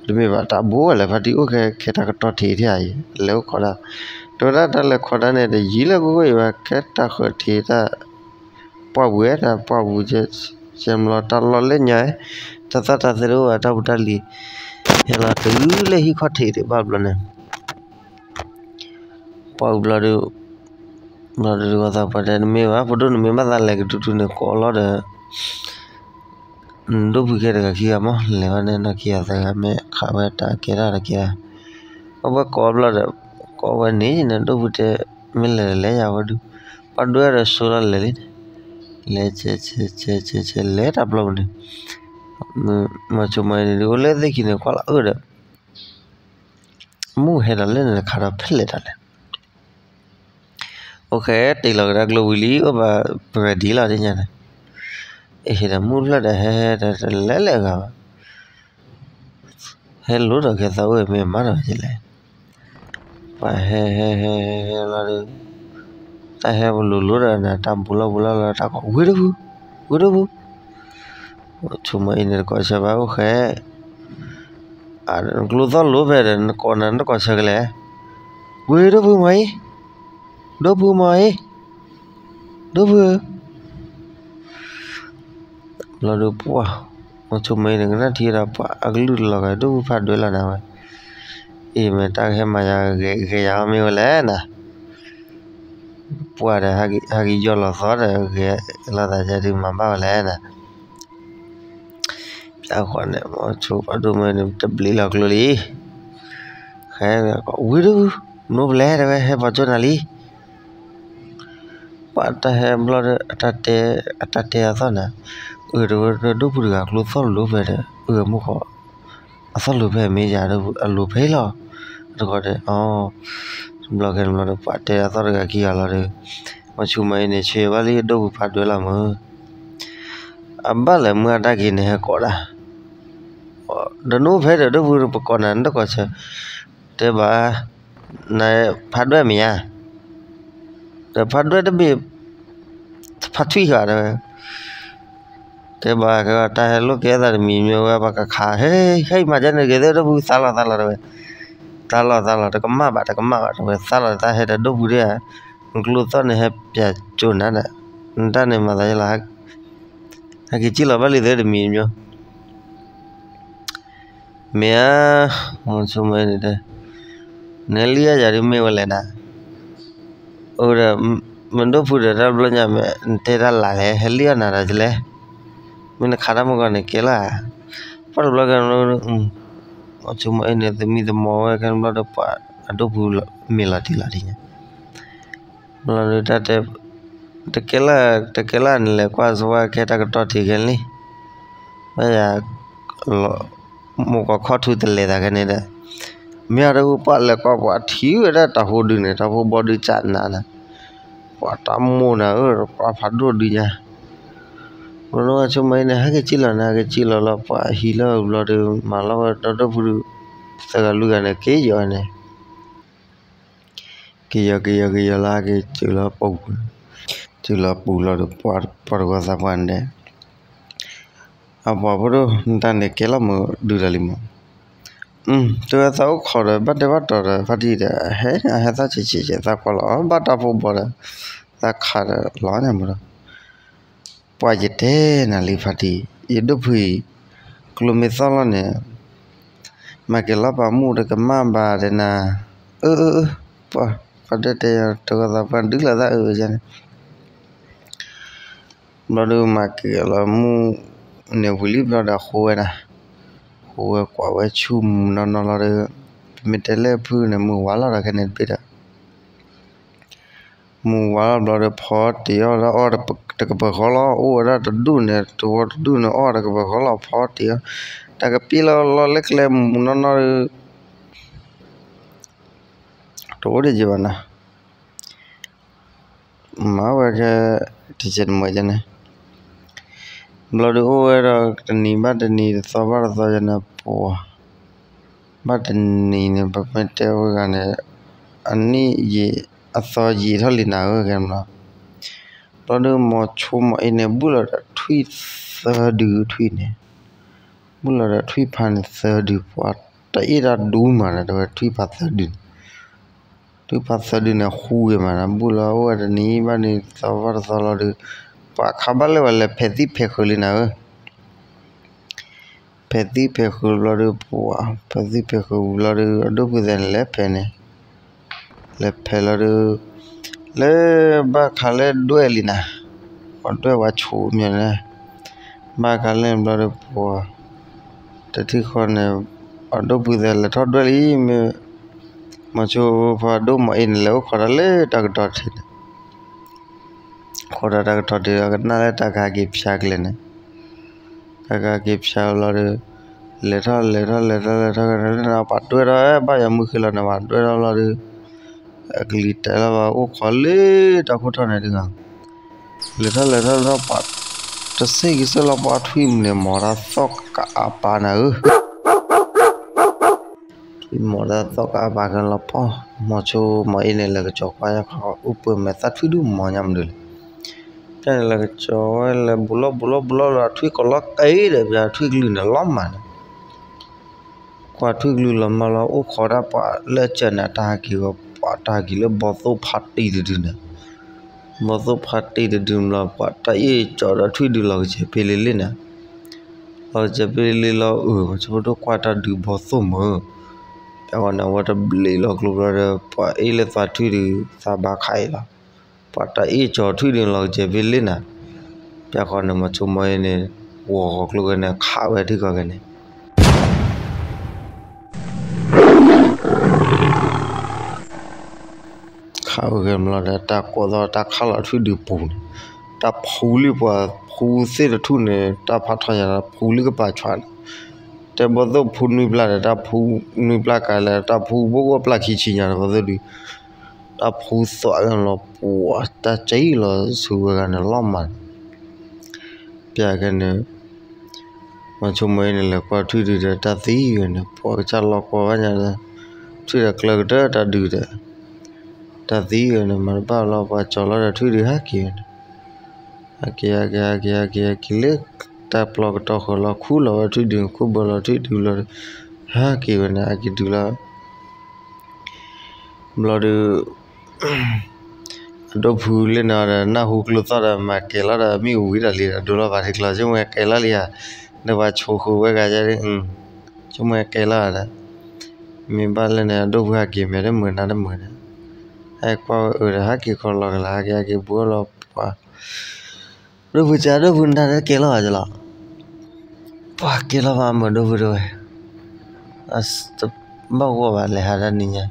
တမ့ၢ်ဘၣ်တၢ်ဘိဝဲလဲၣ် ဖါတံၢ်အိၣ်ခဲခဲတၢ်ကတီၢ်ထံးထံးဧါအံၤ လဲၤအိၣ်ခိးတၢ်, တဝဲဒၣ်တၢ်လဲၤခိးတၢ်န့ၣ် တယံၤလၢကအိၣ်အံၤဘၣ် ခဲတၢ်ဃၢၤထံးတၢ် ပှၢ်ပူၤဝဲတၢ်ပှၢ်ပူၤ, ကဲဘျီတၢ်လီၢ်လၢညါ, တၢ်သၣ်တၢ်သဲတအိၣ်ဘၣ် တၢ်ဖိတၢ်လံၤ, ဟဲလီၤတုၤလၢဟံၣ်ခီၣ်ထံးဒံးဘၣ်ဘျီန့ၣ် ပှၢ်ပူၤဘျီဒီး, ဘျီဒီးတဂီၢ်သးပှၢ်တဲ နမ့ၢ်ဘၣ် ဖိဒိၣ်နမ့ၢ်ဘၣ်သးလဲၤကတုၤတုၤန့ၣ် ကိးလီၤဒီး ဒိၣ်ဖုခဲတဂၤခံဂၤမး လဲၤဘၣ်န့ၣ် နီၢ်ခံဂၤသၢဂၤ မ့ၢ်ခးဝဲတၢ်ကဲတၢ်တကဲတၢ်, အဝဲကိးဘျီဒီး, ကိးဝဲန့ၣ်န့ၣ် ဒိၣ်ဖုတဲ, မ့ၢ်လဲၤလဲၤယၤဝဲဒုး, ပှၤဒွဲဒီးဆိလီၤလဲၤလံန့ၣ်, လဲၤဆဲးဆဲးဆဲးဆဲးဆဲး လဲၤတၢ်ပျီပူၤန့ၣ်, မၤဆိမိၣ်အ့န့ၣ်ဒုး အိၣ်လၢသ့ၣ်ခံန့ၣ် ကွၢ်လီၤအၢဒီး မုၢ်ဟဲဒီးလၢန့ၣ်တခါဒီးဖဲလဲၣ်တၢ်လဲၣ်, အိၣ်ဃဲ တ့ၢ်လီၤကဒါကျိဝံၤလံ အိၣ်ဘၣ်ပရဲၤဒံးလီၤဒ်ညါန့ၣ်, အဟ့ၣ်ဒီးမုၢ်ဖျၢၣ်ဒီးဟဲဟဲဒီးတလဲၤလၢအဂၤဘၣ်, ဟဲလိၤဒီးကဲသးအိၣ်မ့ၢ်မၤဒီးကလဲၤ, ပှၤဟဲဟဲဟဲဟဲဟဲလီၤဒီး, တၢ်ဟဲပလိၤလိၤဒီးနၤ တၢ်ဘူးလီၤဘူးလီၤလီၤ တၢ်ကိး ဝ့ၢ်ဒိၣ်ဖု, ဝ့ၢ်ဒိၣ်ဖု ဆိမိၣ်အ့န့ၣ်တကိးဆၢဘၣ် အိၣ်ဃဲ, ကျိသီၣ်လိၤဖဲဒီး နကိးနၤနတကိးဆၢကလဲၣ်, ဝ့ၢ်ဒိၣ်ဖုမီၤအ့, ဒိၣ်ဖုမီၤအ့, ဒိၣ်ဖုဧၢ, ဘျီဒီးပှၢ်, မီၤဆိမိၣ်အ့န့ၣ် ကနၣ်ထံဒီးပှၢ်အကလုၢ်တလီၤဂာ် ဒိၣ်ဖုဖးဒွဲလီၤနၤဝဲ, အ့ၣ် မ့ၢ်တၢ်ကဟဲမၤယၤဂဲၤယၤအီၤမ့ၢ်ဝဲလဲၣ်နၤ ပှၢ်ဒီးဟးက့ၤယီၢ်လီၤသီဒီး ဂဲၤလီၤသးဒုးမၤဘၣ်ဝဲလဲၣ်နၤ, ပ အဃိန့ၣ် မီၤဆိဖးဒိၣ်မ့ၢ်န့ၣ် တဘျံးလီၤကျိလံ, ဃဲ ဝံၤဒုး, မနုၤပလဲၤတဲဝဲ ဟဲပိာ်ကၠိနၤလံ. ပှၤတၢ်ဟဲဘျီဒီး အတၢ်တဲအသီၣ်န့ၣ်, အၢ တဲဝဲ ဒိၣ်ပူၤတဂၤကျိသီၣ်လိၤဖဲဒီး အၢ မုၢ်ဃီ အသီၣ်လိၤဖဲမ့ၢ်ယၤ အလိၤဖဲလီၤ. တခီဒီး အီ ဘျီခဲန့ၣ်ဘျီဒီး ပှၤတဲအသီၣ်တဂၤခံဂၤလီၤဒီး မီၤဆိမၤအ့န့ၣ် ဆှၢဘၣ်လံ ဒိၣ်ပူၤဖးဒိၣ်လီၤမး အဘၣ်လဲၣ်မုၢ်အတၢ်က့ၤန့ၣ်ဟဲကိးဒၣ်, ဒီးနအိၣ်ဖဲဒီးဒိၣ်ပူၤပကိးနၤ နတကိးဆၢ, တဲဘၣ်, နဖးဒိၣ်မ့ၢ်ဧါ, ဒီးဖးဒိၣ်တဘ့ၣ်, ဖးထွံၣ်ဃာ်တဲဝဲ, တဲဘၣ်ကတၢ်ဟဲလိာ်ကဲသးတမံၤမ့ၢ်ဝဲ ပှၤကခး ဟဲ ဟဲမၤဒ်န့ၣ်က့ၤသ့ၣ်ဒိၣ်ပူၤ သးလီၤသးလီၤတဲဝဲ, သးလီၤသးလီၤ တကမၣ်ဘၣ် တကမၣ်ဘၣ်တဲဝဲ သးလီၤတၢ်ဟဲဒီးဒိၣ်ပူၤဒၣ်ဧါ, နကျိသီၣ်န့ၣ်ဟဲပၠးကၠိနၤဒီး, နတၢ်န့ၣ်မၤသးယလီၤ ဟဲက့ၤကံၣ်လီၤဘၣ်လံသ့တမံၤမ့ၢ်, မ့ၢ်ဧါ, မီၤဆိမၤအ့န့ၣ်တဲ, နလံၣ်အယၤဒုးမ့ၢ်ဝဲလဲၣ်နၤ, အိၣ်ဒီး, မ့ၢ်ဒိၣ်ပူၤဒီးတၢ်ဘျီညါမ့ၢ် နတဲတၢ်လၢ်လဲၣ် ဟဲလံၣ်အီၣ်နၤဒီးလဲၣ်, မ့ၢ်နခးတၢ်မုၢ်ဂီၤန့ၣ်ကဲလၢ်, ပှၤတဘျီကဲ မီၤဆိမၤအ့န့ၣ် သမံသမိးဝဲခဲန့ၣ်ဘျီဒီးပှၤအဒိၣ်ပူၤမ့ၢ်လီၤတံၢ်လီၤတံၢ်ညါ ဘျီဒီးတၢ်တဲ, တကဲလၢ်, တကဲလၢ်န့ၣ်လဲၤကွၢ်စဝါကဲတၢ်ကတီၢ်ထံးခဲလံ, ဘၣ်ယၤ, မိၢ်ကီၢ်ခီၣ်ထူတလဲၤသးခဲန့ၣ်ဒီး, မ့ၢ်အတအိၣ်ပှၤလဲၤကွၢ်ပှၤထံၣ်ဝဲဒၣ်တၢ်ဖိဒုန့ၣ် တၢ်ဖိဘီဒုကၢ်နးနၤ, ပှၤတၢ်မိၢ်နၤဧၢ ပှၤဖးဒိၣ်ဒုညါ, ဘျီဒီးဆိမၤအ့န့ၣ် ဟဲက့ၤကံၣ်လီၤနၤ ဟဲက့ၤကံၣ်လီၤလီၤ ပှၤဟံးလၢဘျီဒီး မၤလီၤဝဲဒီဒိၣ်ပူၤဒု, သၢဂၤလွံၢ်ဂၤန့ၣ် က့ၤယီၤန့ၣ် က့ၤယီၤက့ၤယီၤက့ၤယီၤလၢက့ၤတုၤလီၤပူၤ, တုၤလီၤပူၤလီၤဒီး ပှၤတဂီၤသးပှၢ်န့ၣ်, အပှၤဖိဒိၣ် နတၢ်န့ၣ်ကဲလီၤမုၢ်ဒုတၢ်လံမး, တုၤဝဲသးအိၣ်ခိးဒီး ဘၣ်တဲဘၣ်တီၤဒီး ဖါတံၢ်ဒီး ဟဲ ဟဲသးဆံးဆံးဆံး သးကွၢ်လီၤ ဘၣ်တၢ်ဖိဘီဒီး သးခးဒီးလီၤညါမးဒီး ပှၤယတဲနၤလံဖါတံၢ် ယဒိၣ်ဖုအံၤ ကျိမ့ၢ်သီၣ်လီၤန့ၣ် မၤက့ၤလီၤပာ်မူတကမၣ်ဘၣ်ဒဲးနၤ, အၢ အၢ အၢ ပှၤ ပှၤတဲတဲ တဂီၤသးပှၢ်ဒုးလီၤသးအၢ အၢ န့ၣ် ဘျီဒုးမၤက့ၤလီၤမူ န့ၣ်ဝံၤလံဘျီဒီးအဃိဝဲဒၣ်, ဃိဝဲကွၢ်ဝဲဆူမုၢ်နီၢ်နီၢ်လီၤဒီး ပမ့ၢ်တဲလၢဖုန့ၣ် မုၢ်ဝါလီၤဒီးခဲန့ၣ်တဘ့ၣ်ဒီး မုၢ်ဝါလီၤဘျီဒီး ဖီတ့ၢ်အီၣ်လၢအီၣ်တကပၤဃီလီၤ အိၣ်ဝဲဒၣ်တဒူၣ်န့ၣ် တဝီတဒူၣ်န့ၣ် အီၣ်တကပၤဃီလီၤ ဖီတ့ၢ်အီၣ်, တၢ်ကပ့ၢ်လီၤလီၤလၢကျဲမုၢ်နီၢ်နီၢ်ဒီး တအိၣ်ဒံးက့ဘၣ်နီၤ မၤဝဲခဲ တစဲးတမှဲးန့ၣ်, ဘျီဒီးအိၣ်ဝဲဒီးတနံၤဘၣ်တနံၤ တသီဘၣ်တသီယန့ၣ် ပှၤ ဘၣ်တနံၤန့ၣ် ပမ့ၢ်တဲဝဲဂၤန့ၣ် အနံၣ်ယံာ်အသီယံာ်ထီၣ်လံနၤဧၢ ခဲန့ၣ်ဘျီ, ဘျီဒီးမီၤဆိမီၤအ့န့ၣ် ဘုၣ်လီၤဒီးထွံၣ်သၢဒုထွံၣ်န့ၣ် ဘုၣ်လီၤဒီးထွံၣ်ဖါန့ၣ်သၢဒု ပှၤတအ့ၣ်တၢ်ဒူမးန့ၣ် တဲဝဲထွံၣ်ဖါသၢဒုန့ၣ်, ထွံၣ်ဖါသၢဒုန့ၣ် ဃူဂ့ၤမးန့ၣ် ဘုၣ်လီၤအိၣ်ဝဲတနံၤဘၣ်နံၤ တသီဘၣ်တသီလီၤဒီး ပှၤခးဘၣ်လၢဝဲလဲၤဖဲးသံၣ်ဖဲးဃုာ်လံနၤဧၢ ဖဲးသံၣ်ဖဲးဃုာ်ဘျီဒီး ပှၤ ဖဲးသံၣ်ဖဲးဃုာ်ဘျီဒီး အဒိၣ်ဖုသဲးန့ၣ်လဲၤဖဲးန့ၣ် လဲၤဖဲးလီၤဒီး လၢဘၣ်ခးလၢဒွဲၣ်လံနၤ, ပှၤဒွဲၣ်ဝဲဆူၣ်မးန့ၣ်, ဘၣ်ခးလၢဘျီဒီးပှၤ တထံၣ်ဃီန့ၣ် အဒိၣ်ဖုသဲးလဲၤထီၣ်ဒွဲၣ်လံ မ့ၢ် မီၤဆိဖါဒိၣ်မီၤအ့န့ၣ် လဲၤအိၣ်ခိးတၢ်လၢတၢ်ကတီၢ်ထံးန့ၣ် ခိးဒီးတၢ်ကတီၢ်ဒုး ကနၣ်လၢတၢ်ကဟဲက့ၤဖၠါကျဲန့ၣ်, တၢ်ကဟဲက့ၤဖၠါလီၤဒီး လဲၤထီၣ်လဲၤထီၣ်လဲၤထီၣ်လဲၤထီၣ်ကန့ၣ် ပှၤတွဲၣ်ထီၣ်ဘၣ်ယၤမုၢ်ဃ့လီၤန့ၣ် ပှၤတွဲၣ်ထီၣ်လီၤဒီး အကလံၤတဲလီၤဘၣ်အိၣ်ခိးလၢတၢ်ခိၣ်ထီၣ်န့ၣ်တဂၤ, လဲၤထီၣ်လဲၤထီၣ်လဲၤထီၣ်ပှၤ တဆ့ကစၢၢ်လီၤပှၤထွံၣ်န့ၣ် မီၤတၢ်သီၣ်ကအါပာ်နၤဧၢ ထွံၣ်မီၤတၢ်သီၣ်ကအါပာ်ကလီၤပှီၢ်, မီၤဆိမီၤအ့န့ၣ် လဲၤကစီၤကွၢ်ယခီ အိၣ်ပၢၢ်မဲာ်သၣ်ထွံၣ်ဒုမီၤညါမနုၤလဲၣ်, တၢ်န့ၣ်လဲၤကစီၤဝဲလဲၤဘူးလီၤဘူးလီၤဘူးလီၤလီၤ ထွံၣ်ကလီၤက့ၤဒီး ပှၤထွံၣ်ကလုာ်န့ၣ်လီၤမၢ်န့ၣ် ကွၢ်ထွံၣ်ကလုာ်လီၤမၢ်လီၤ အိၣ်ခိးဒၣ်ပှၤလၢအစၢၤန့ၣ် တၢ်ဟးက့ၤဝဲ ပှၤတၢ်ဟးက့ၤလၢဘီသိၣ်ဖးတံၢ်တဒုန့ၣ်, ဘီသိၣ်ဖးတံၢ်တဒုဘျီ ပှၤတၢ်အ့ၣ်ကၠီဒီးထွံၣ်ဒုလီၤကစဲးဖ့လ့လ့န့ၣ်, လီၤကစဲးဖ့လ့လ့လီၤ အၢ မီၤဆိဖါဒိၣ်ကွၢ်တၢ်ဒုးဘီသိၣ်မၢ်, တၢ်ဂီၤန့ၣ် အဝဲတဘျံးလီၤကျိဘျီဒီး ပှၤအ့ၣ်လၢသးထွံၣ်ဒု သးဘၣ်ခးအံၤလီၤ, ပှၤတၢ်အ့ၣ်ကၠီထွံၣ်ဒုလီၤကစဲးဖ့လ့န့ၣ်, တၢ်ဂီၤန့ၣ် မီၤဆိမီၤအ့န့ၣ် ဝီၤဂီၤကျိဝဲန့ၣ် ခးဝဲထံကီၢ်ဂ့ၤန့ၣ် ခးဝဲဂ့ၤဘျီဒီး တၢ်ကိးသီၣ်တၢ်ခးလီၤထွံၣ်ဒုးပူၤန့ၣ်, တၢ်ဖူလံပှၤဖူသ့ၣ်တထူၣ်န့ၣ် တၢ်ဖးထီၣ်ညါဒီးဖူလံကပၤဆွးန့ၣ်, တဲဘီၣ်သိၣ်ဖူနွံပျၢ်ဒီး တၢ်ဖူနွံပျၢ်ကါလဲၣ် တၢ်ဖူဘိၣ်ကီၢ်ပျၢ်ခံဆံညါဒီးဘီၣ်သိၣ်ဒုး တၢ်ဖူသွးကလီၤပှၤ တၢ်ကံၣ်လီၤဆူဝဲဂၤန့ၣ်လီၤမးန့ၣ်, ပျၢ်ကဲန့ၣ် မၤဆိမိၣ်အံၤန့ၣ် လဲၤကွၢ်ထွံၣ်ဒုးဒီး တၢ်သံဝဲန့ၣ် ပှၤကစၢ်လီၤကွၢ်ဘၣ်ညါဒီး ထွံၣ်ဒီးကျၢကတၢၢ်တၢ်ဒုးဒီး တၢ်သံဝဲန့ၣ် မၤတဘၣ်လီၤ ပှၤကၠီၤလီၤဒီးထွံၣ်ဒုးဟးက့ၤဝဲန့ၣ်, ဟးက့ၤ ဟးက့ၤ ဟးက့ၤ ဟးက့ၤလၢ တၢ်ပျီကတီၢ်ဃၢၤလီၤ ခူၣ်လီၤဝဲထွံၣ်ဒုး ခူၣ်ဘၢလီၤထွံၣ်ဒုးလီၤဒီး ဟးက့ၤဝဲန့ၣ် ဟးက့ၤတုၤလီၤ ဘျီဒီး အဒိၣ်ဖုလၢန့ၣ်ဒီး နၢ်ဟူကျိသီၣ်ဒီး မၤကဲၤလီၤဒီး မ့ၣ်အူဝံၤဒီးလံဒီး ဒိလီၤဘၣ်ထံကျီ ဆိကမိၣ်ကဲၤလီၤလံဧါ, ဒီးပှၤဆိးဃုာ်ဝဲဂၤယဲဒၣ်, ဆိကမိၣ်ကဲၤလီၤဒီး မ့ၢ်ဘၣ်လၢန့ၣ် အဒိၣ်ဖုဟးက့ၤမဲာ်တမုာ်နါတမုာ်ဒီး ဟဲကွၢ်ဝဲအၢဒီး ဟးက့ၤခီလီၤကလၢ ဟဲက့ၤဟဲက့ၤဘူးလီၤပှၤ ဒိၣ်ဖုစၢ် ဒိၣ်ဖုနတၢ်ကဲလီၤဘၣ်ကလီၤ, ပှၤကဲလီၤဘၣ်မုာ်ဒိၣ်ဖုတဝဲ, ဘၣ်ဂီၢ်ဘၣ်လဲၤဟးတၢ်နံၤညါ,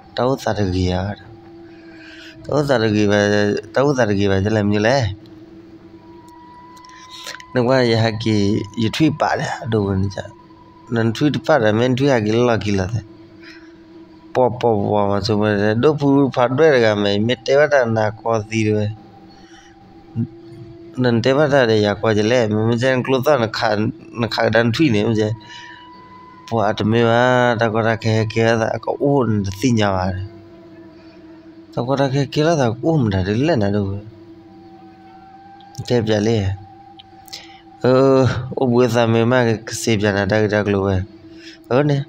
တၢ်အိၣ်သးတဂ့ၤဧါ, တၢ်အိၣ်သးတဂ့ၤဘၣ်, တၢ်အိၣ်သးတဂ့ၤဘၣ် ကလဲၣ်မနုၤလဲၣ်, နကွၢ်ယဟဲက့ၤ ယထွံၣ်ပာ်ဒီး ဒိၣ်ဖုန့ၣ်, နထွံၣ်တပာ်ဒီး မ့ၢ်နထွံၣ်ဟဲက့ၤလၢလီၢ်ခံလီၤသဲ ပှၤပှၤပှၤမၤဆိမိၣ် ဒိၣ်ဖုဖးဒွဲၣ်တဂၤမ့ၢ် မ့ၢ်တဲဘၣ်တၢ်နၤကီသံတဝဲ, နတဲဘၣ်တၢ်ဒီးယၤကွၢ်ကလဲၣ် မ့မ့ၢ်နကျိသီၣ် နခးကဒါနထွံၣ်န့ၣ်, ပှၤတမ့ၢ်ဘၣ် တၢ်ကီတၢ်ခဲဟဲကဲထီၣ်သးကအိၣ်နတသ့ၣ်ညါဘၣ်, တၢ်ကီတၢ်ခဲကဲထီၣ်သးကအိၣ်မတၤဒ်လဲၣ်နၤဒိၣ်ဖု, တဲပျးလံ အၢ, အိၣ်ဘှံးအိၣ်သါမ့ၢ်မး ကစ့ပျးနၤတၢ်ဂ့ၢ်တၢ်ကျိၤဝဲ, အၢန့ၣ်,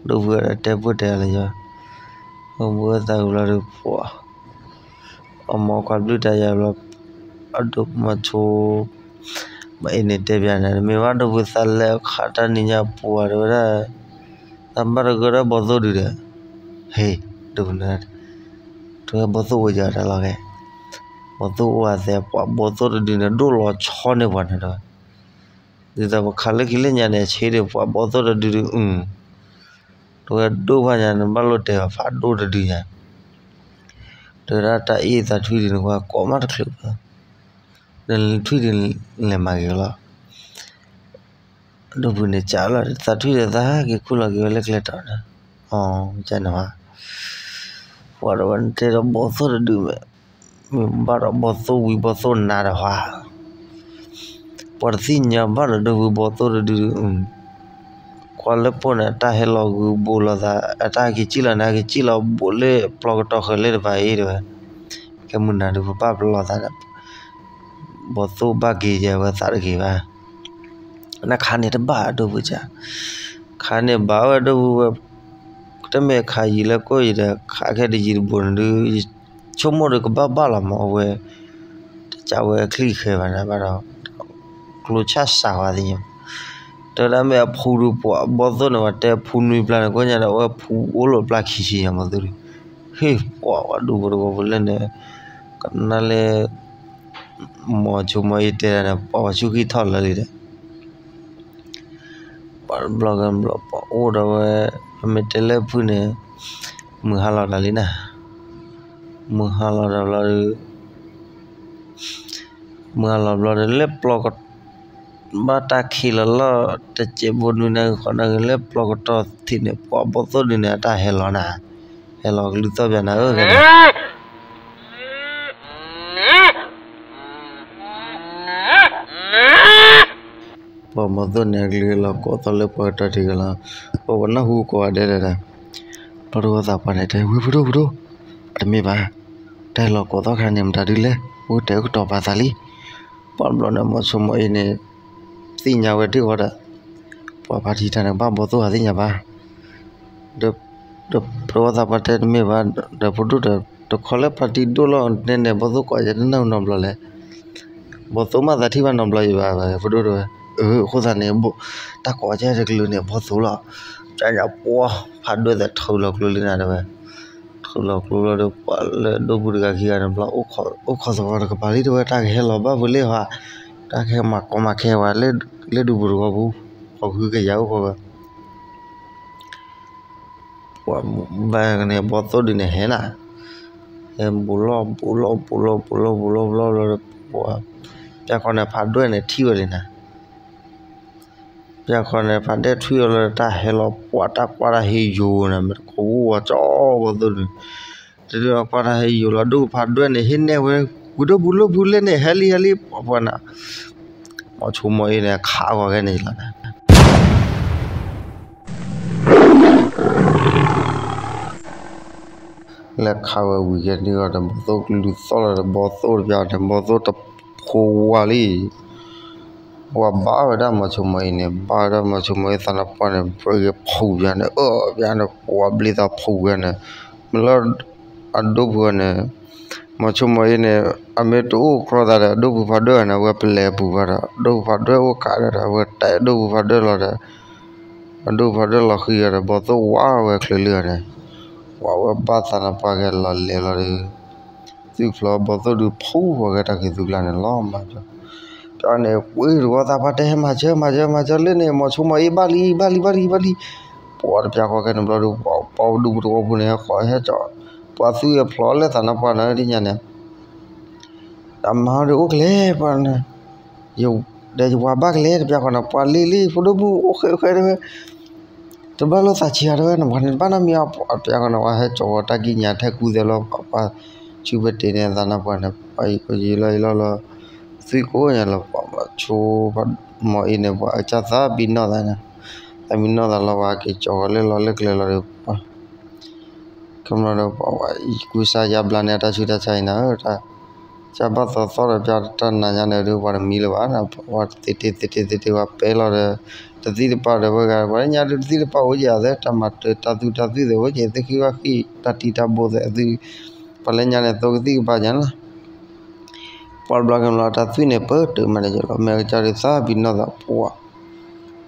ဒိၣ်ဖုဒီးတဲပိၢ်တဲလၢယီၤ, အိၣ်ဘှံးအိၣ်သါဝံၤလီၤဒီးပှၤ, အမိၢ်ကွၢ်ဘျုးတၢ်ယၤဘျီ, အဒိၣ်မၤဆိ, မ့ၢ်အံၤန့ၣ်တဲပျးနၤ တမ့ၢ်ဘၣ်ဒိၣ်ဖုသးလဲၤခးတၢ်နံၤညါပှၤတဝဲဒၣ်, သးဘၣ်တဂၢၢ်ဒီးဘီသိၣ်ဒုဒီး, ဟ့ၣ်, ဒိၣ်ဖုန့ၣ်, တဝဲဘီသိၣ်အိၣ်ယၤတၢ်လီၤဂဲ, ဘီသိၣ်အိၣ်အသဲပှၤဘီသိၣ်တဒုန့ၣ် ဒိၣ်လီၤဆီန့ၢ်ပှၤန့ၣ်ဒီး, ဒ်သိးပခးလၢခံလၢညါန့ၣ် ဆ့ဒီးပှၤဘီသိၣ်တဒုဒု, တဝဲဒိၣ်ဖးညါန့ၣ် ဘၣ်လိၣ်တဲာ်ဖးဒိၣ်တဒုညါ, တဝဲဒၣ်တၢ်အ့ၣ်သးထွံၣ်ဒုန့ၣ် ပှၤကိးမးတချုးဘၣ်, ဒီးထွံၣ်ဒုလဲၤမၤဂ့ၤလီၤ ဒိၣ်ဖုန့ၣ်ကးလီၤ သးထွံၣ်ဒီးသးဟဲက့ၤခူၣ်လီၤက့ၤဝဲလၢ ကျဲတီၤဒီး, အကန့ၣ်, ပှၤဒီးဝဲတဲဒီးဘီသိၣ်တဒုမဲာ်, မ့ၢ်ဘၣ်ဒီးဘီသိၣ်ဝံၤဘီသိၣ်နါဒီးဟါ, ပှၤတသ့ၣ်ညါဘၣ်ဒီးဒိၣ်ဖုဘီသိၣ်တဒု, ကွၢ်လၢပှၤန့ၣ် အတၢ်ဟဲလီၤဂုာ်ဘူးလိာ်သး အတၢ်ဟဲက့ၤကံၣ်လီၤန့ၣ် ဟဲက့ၤကံၣ်လီၤဘူးလၢပျီကတီၤဃၢၤလၢတပၤအံၤတဲဝဲ, ကဲမုၢ်နၤဒုးပဘၣ်ပလီၢ်သးဒီး ဘီသိၣ်ဘၣ်က့ၤယဲဝဲသးတဂ့ၤဘၣ်, နခါန့ၣ်တဘၣ်ဒိၣ်ဖုက, ခါန့ၣ်ဘၣ်ဝဲဒိၣ်ဖုဝဲ, တမ့ၢ်ခါယံာ်လၢကိၣ်ယံာ်ဒီး ခါခဲတယံာ်တဘူးန့ၣ်ဒုး, ဆိကမိၣ်ဒီးကဘၣ်ဘၣ်လီၤမး အဝဲ, တကးဝဲချံၣ်ခဲဘၣ်န့ၣ်ဘၣ်ဒီး, ကျိဆၣ်စးဝဲသ့ၣ်ညါ, တဲဒၣ်မ့ၢ်အဖူဒုးပှၤဘီသိၣ်န့ၣ် ပှၤတဲဖူနွံပျၢ်န့ၣ် ကိးညါဒီးအဝဲဖူအိၣ်လီၤပျၢ်ခံဆံညါမးသုဒုး, ဟ့ၣ်ပှၤဝဲဒိၣ်ဖုတဝီဖုလၢန့ၣ်, ကနၣ်လၢ မီၤဆိမိၣ်အံၤတဲဒၣ်န့ၣ် ပှၤဆူၣ်ကံၢ်ထီၣ်လၢာ်လံဒီး, ပှၤတဘျီကဘျီပှၤအိၣ်ဒီးဝဲ, ပမ့ၢ်တဲလၢဖုန့ၣ်, မုၢ်ဟါလီၤတၢ်လံနၤ, မုၢ်ဟါလီၤတၢ်ဘျီဒီး, မုၢ်ဟါလီၤဘျီဒီး လၢပျီက, ဘၣ်တၢ်ခံးလီၤလီၤ တစဲးဘိနွံနၣ်ဂံၢ်ဃိးနၣ်ဂံၢ် လၢပျီကတီၢ်ထံးန့ၣ် ပှၤဘီသိၣ်ဒုးန့ၣ် အတၢ်ဟဲလီၤနၤ, ဟဲလီၤကလုၢ်သီၣ်ပျးနၤဧၢ ခဲန့ၣ် ပှၤဘီသိၣ်န့ၣ် အကလုၢ်လီၤကိးသီၣ်လၢပှၤကတီၢ်ထံးကလီၤ, ပှၤပနၢ်ဟူကိးဂၤဒဲးဒီး, ပျီတဝီသးပှၢ်န့ၣ်တဲ ဝံၤဖုဒိၣ်ဖုဒိၣ်, အတမ့ၢ်ဘၣ်, တၢ်ဟဲလီၤကိးသီၣ်ခါန့ၣ် မတၤဒုလဲၣ်, အိၣ်တဲကတီၤပာ်သးလံ, ပှၤတဘျီန့ၣ် မီၤဆိမိၣ်အံၤန့ၣ်, သ့ၣ်ညါဝဲဒၣ်ဃီဒီး, ပှၤဖါတံၢ်တၢ်န့ၣ် ဘၣ်ဘီသိၣ်ဟးသ့ၣ်ညါဘၣ် ဒီးပဝဲသးပှၢ်တဲတမ့ၢ်ဘၣ်, ဒီးဖိဒိၣ်ဒီး တခီလၢဖါတံၢ်ဒိၣ်လီၤနဲၣ်န့ၣ် ဘီသိၣ်ကိးယဲတနၢ်ဟူနီတဘျီလဲၣ်, ဘီသိၣ်မ့ၢ်သးထံၣ်ဘၣ်နီတဘျီယံၤဘၣ် ဖိဒိၣ်တဲဝဲ, အၢ အဃိသတးန့ၣ်, တၢ်ကိးကဲတကလုာ်န့ၣ် ဘီသိၣ်လီၤ, ကညးပှီၤ, ဖးဒိၣ်သးထုးလီၤကျိလံနၤတဲဝဲ, ထုးလီၤကျိလီၤဒီး ပှၤလၢဒိၣ်ဖုတဂၤခံဂၤန့ၣ်ဘျီ, အိၣ်ခိးသဝီတကပၤလံတဲဝဲ တၢ်ကဟဲလီၤဘၣ်ဖဲလဲၣ်ဟီ, တၢ်ခဲမၤကီမၤခဲဝဲ လၢဒူပူၤတဝီပူၤ, ပှၤဟုကယာ်အိၣ်ဃီဝဲ, ပှၤဘၣ်န့ၣ် ဘီသိၣ်ဒုန့ၣ်ဟဲနၤ, ဟဲဘူးလီၢ်ဘူးလီၢ်ဘူးလီၢ်ဘူးလီၢ်ဘူးလီၢ်ဘူးလီၢ်လီၤ, ပှၤ ပျၢ်ခီန့ၣ်ဖးဒွဲၣ်န့ၣ်ထံၣ်ဝဲလံနၤ, ပျၢ်ခီန့ၣ်ဖးဒွဲၣ်ထံၣ်ဝဲလီၤ တၢ်ဟဲလီၤ ပှၤတၢ်ကွၢ်တၢ်ဟ့ယိာ်န့ၣ် မ့ၢ်တကိးဝဲကၠီဘီသိၣ်ဒု တဒုကွၢ်တၢ်ဟဲယိာ်လီၤ ဒိၣ်ဖးဒွဲၣ်န့ၣ် ဟ့ၣ်နဲၣ်ဝဲ ဝံၤဒိၣ်ဘူးလီၢ်ဘူးလၢန့ၣ် ဟဲလံဟဲလံ ပှၤပှၤနၤ, မီၤဆိမီၤအ့န့ၣ် ခးဂီၤခဲန့ၣ်လီၤ, လဲၤခးဝဲဝံၤကဲန့ၣ်ဂီၤဒီး ဘီသိၣ်ကလူၤသီၣ်လီၤဒီး ဘီသိၣ်တပျၢ်န့ၣ် ဘီသိၣ်တဖိဝါလံ ပှၤဘၣ်ဝဲဒၣ်မီၤဆိမီၤအ့န့ၣ် ဘၣ်ဝဲဒၣ်မီၤဆိမီၤအ့သးနါပှၢ်န့ၣ် ဘြ့က့ၤဖူးပျၢ်န့ၣ် အၢပျၢ်န့ၣ် ပှၤဘျ့သးဖူးပျၢ်န့ၣ် မ့ၢ်လၢ အဒိၣ်ဖုးန့ၣ် မီၤဆိမီၤအ့န့ၣ် အမ့ၢ်တအိၣ်ကြီသးဒီး အဒိၣ်ဖုးဖးဒိၣ်န့ၣ် အဝဲပလဲၤပူၤဃီဒီး အဒိၣ်ဖုးဖးဒိၣ်အိၣ်ကးဒီး အဝဲတဲအဒိၣ်ဖုးဖးဒိၣ်လီၤဒီး အဒိၣ်ဖုးဖးဒိၣ်လီၤဃံၤဒီး ဘီသိၣ်ဝါဝဲချုးလံန့ၣ် ပှၤဝဲဘၣ်သးနါပှၢ်ကဲလီၤလဲၤလီၤဒီး သုးဖျိဘီသိၣ်ဒုးဖူးဃီကဲတၢ်ခံးသူကျါန့ၣ်လီၤမး ပျၢ်န့ၣ် ကွ့တဝီသးပှၢ်တဲ ဟဲမၤစၢၤ မၤစၢၤ မၤစၢၤလၢန့ၣ် မီၤဆိမီၤအ့ဘၣ်လံ ဘၣ်လံ ဘၣ်လံ ဘၣ်လံ, ပှၤတပျၢ်ဃီခဲန့ၣ်ဘျီဒီး ပှၤဒူပူၤတဝီပူၤန့ၣ် ဟဲဃီဟဲကၠီ ပှၤသုးအဖျိလၢသးနါပှၢ်န့ၣ် ဒ်ညါန့ၣ် တၢ်မၤဒီးအိၣ်ကလဲၣ် ပှၤန့ၣ် ဒီးယဝၤဘၣ်ကလဲၣ် တပျၢ်ဃီန့ၣ် ပှၤလံလံ ဖိဒိၣ်မုၣ်အိၣ်ဃဲအိၣ်ဃဲတဲဝဲ တဘၣ်လိာ်သးဆံးအီၤတဲဝဲ နပှၤန့ၣ်တဘၣ်နီတမံၤအီၤ ပှၤတပျၢ်ဃီန့ၣ်ပှၤဟဲကၠီဝဲတၢ်ကံၣ်ညါထဲကူသဲလီၤ ပှၤဆူပတဲန့ၣ်သးနါပှၢ်န့ၣ် ပှၤယံာ်ကယံာ်လီၤယံာ်လီၤလီၤ သုကိးညါလီၤ ပှၤမီၤဆိ မီၤအ့န့ၣ် ပှၤအကၢ်သးပံၤနီၢ်သးန့ၣ် သးပံၤနီၢ်သးလီၤ ပှၤက့ၤကၠီဝဲလၢလီၤလၢကျဲလီၤဒီး ကမျၢၢ်ဒီးပှၤ ကူစါယါဘျါန့ၣ် အတၢ်ဆူးတၢ်ဆါအံၤနၤဧၢ တၢ်ဘၣ်သီသီဒီးပျၢ်တၢ်နၤညါန့ၣ်ဒီး ပှၤတမံလၢၤဘၣ်နၤ ပှၤသ့တ့သ့တ့သ့တ့ ပှၤပဲလီၤဒီး တသံၣ်တပၣ်ဒီးဝဲဂၤ ပှၤလၢညါဒုးတသံၣ်တပၣ်အိၣ်က့ၤအသး တၢ်မၤတၢ်သူတၢ်သံၣ်သ့ၣ်အိၣ်က့ၤ သုဃ့ဘၣ်ဃံၣ် တၢ်တံၢ်တၢ်ဘိသ့ၣ်သု ပှၤလၢညါန့ၣ် သိကသံၣ်ကပၤညါလီၤ ပှၤတဘျီကမျၢၢ်တၢ်သွံၣ်န့ၣ် ပၢတၢ်မၤန့ၣ်ယလီၤ မ့ၢ်အကစၢ်ဒုးသးပံၤနီၢ်သးပှၤ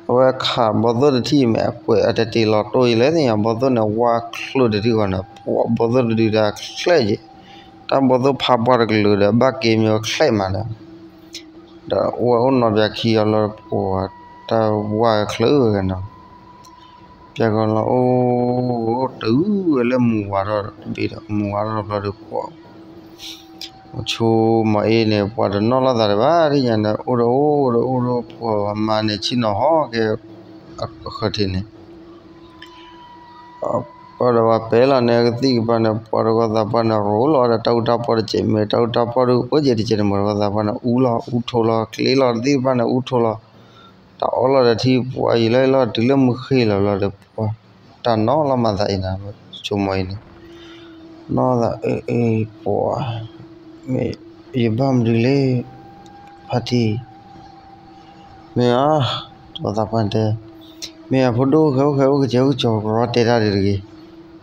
အဝဲခးဘီသိၣ်တထံၣ်အံၤမ့ၢ် အကွဲးအတတ့ၢ်လီၤတိၢ်အံၤလၢသ့ၣ်ညါ ဘီသိၣ်န့ၣ် ဝါချၢၣ်တထံၣ်ဃီန့ၣ် ပှၤဘီသိၣ်တဒုတၢ်ချဲးက့ၤ တၢ်ဘီသိၣ်ဖးပှၢ်တကလုာ်ဒီး ဘၣ်က့ၤမ့ၢ်ချဲးမးဒီး ဒီးအိၣ်ဝဲအိၣ်နီၢ်ပၠးခံအီၤလီၤ ပှၤတၢ်ဝါချၢၣ်ဝဲဂၤနီၤ ပျၢ်ကီလီၤအိၣ် တအုၣ်ဝဲလၢမုၢ်ဝါထီၣ်တဘ့ၣ်ဒီး မုၢ်ဝါထီၣ်တဘျီဒီး ပှၤ မီၤဆိမီၤအ့န့ၣ် ပှၤတနီၣ်လိာ်သးတဘၣ် ဒ်ညါန့ၣ် အိၣ်ဒီးအိၣ်ဒီးအိၣ်ဒီး ပှၤအမါန့ၣ် ဆ့ၣ်နီၤဟီၣ်က့ၤ အဃၢၤထံးန့ၣ် ပှၤဒီးပှၤပဲလီၤန့ၣ် ကသံၣ်ကပၤန့ၣ် ပှၤတဂီၢ်သးပှၢ်န့ၣ် ရိၤလီၤဒီးတၢ်အူတၢ်ပီၢ်တစဲးမ့ၢ် တၢ်အူတၢ်ပီၢ်ဒုး အိၣ်က့ၤတစဲးန့ၣ် မ့ၢ်တဂီၢ်သးပှၢ်န့ၣ် အူလီၤ အူထိလီၤ ကျ့လီၤ တသံၣ်တပၤန့ၣ် အူထိလီၤ တၢ်အီၣ်လီၤဒီးထံ ပှၤယံာ်လီၤယံာ်လီၤ တုၤလၢမုၢ်ဃ့ၢ်လီၤဘျီဒီး ပှၤတၢ်နီၣ်လီၤမၤသးအံၤနၤ ဆိမီၤအ့န့ၣ် နီၣ်သးအၢ အၢ ပှၤ မ့ၢ်ယဘၣ်မနုၤလဲၣ် ဖါတံၢ် မ့ၢ်ဧါ တဂီၢ်သးပှၢ်တဲ မ့ၢ်အဖိဒိၣ်အိၣ်ဃဲအိၣ်ဃဲ အိၣ်ကစဲးအိၣ်ကစဲး ကရ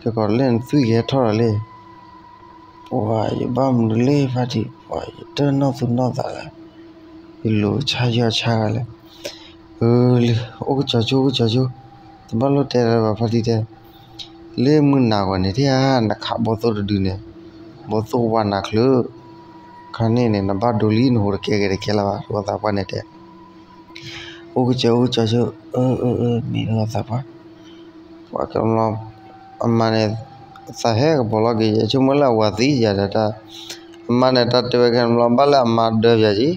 ီတဲတၢ်ဒ်တဂ့ၤ တဲကီးလၢနသွံၣ်ကဟဲထီၣ်ဒီးလံ ပှၤယဘၣ်မနုၤလဲၣ် ဖါတံၢ် ပှၤယတၢ်နီၣ်သူနီၣ်သးလၢ ယလိၤဆါယီၢ်ဆါဂၤလဲၣ် အၢ လံ အိၣ်ကစဲးဆိ အိၣ်ကစဲးဆိ တဘၣ်လိၣ်တဲလၢၤဘၣ် ဖါတံၢ်တဲ လၢမုၢ်နၤဂီၤန့ၣ် ထံၣ်ဧါ နခးဘီသိၣ်တဒုန့ၣ် ဘီသိၣ်ဝါနၤချုး ခါန့ၣ်န့ၣ် နဘၣ်ဒိလံ နဟူးတကဲကဲတကဲလၢၤဘၣ် တဂီၢ်သးပှၢ်န့ၣ်တဲ အိၣ်ကစဲး အိၣ်ကစဲးဆိ အၢ အၢ အၢ မ့ၢ်တဂီၢ်သးပှၢ် ပှၤကမျီ အမါန့ၣ် သးဟဲကပီၤလီၤက့ၤ ယဆိကမိၣ်လၢအဝၤသံယၤဒီးတၢ် အမါန့ၣ် တၢ်တဲဝဲခဲန့ၣ်ဘျီ ဘၣ်လၢအမါဒၢပၠးက့ၤ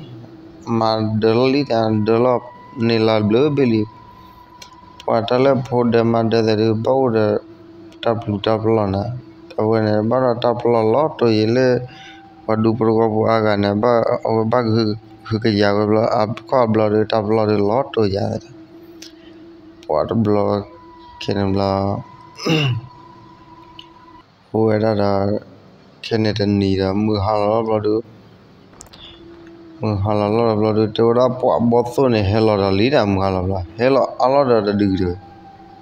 အမါဒၢလီၤလံ တၢ်ဒၢလီၤန့ၢ်လီၤဘျၢဘ့ၣ်လံ ပှၤတၢ်လၢဖိဒၢမါဒၢသ့ၣ်ဒုး ဘၣ်အိၣ်ဒီးတၢ်ပျူၤတၢ်ပျီၢ်န့ၣ် အဝဲန့ၣ် ဘၣ်ဒီးတၢ်ပျီၢ်လီၤတိၢ်ယံာ်လၢ ပှၤဒူဖိတဝီဖိအါဂၤန့ၣ် ဘၣ်အဝဲဘၣ်ကဟုကယာ်ဝဲဘျီ အခီၣ်ဘျီဒီး တၢ်ပျီၢ်ဒုးလီၤတိၢ်ယၤသ့ၣ် ပှၤတဘျီ ခဲန့ၣ်ဘျီ အိၣ်ဝဲဒၣ်ဒီး ခဲန့ၣ်တနံၤဒီး မုၢ်ဟါလီၤလီၤဘျီဒုး မုၢ်ဟါလီၤလီၤဘျီဒုး တဲဝဲဒၣ်ပှၤဘီသိၣ်န့ၣ် ဟဲလီၤဒီးလံဒီး မုၢ်ဟါလီၤဘျီ ဟဲလီၤအါလီၤဒီးတဒုဒီး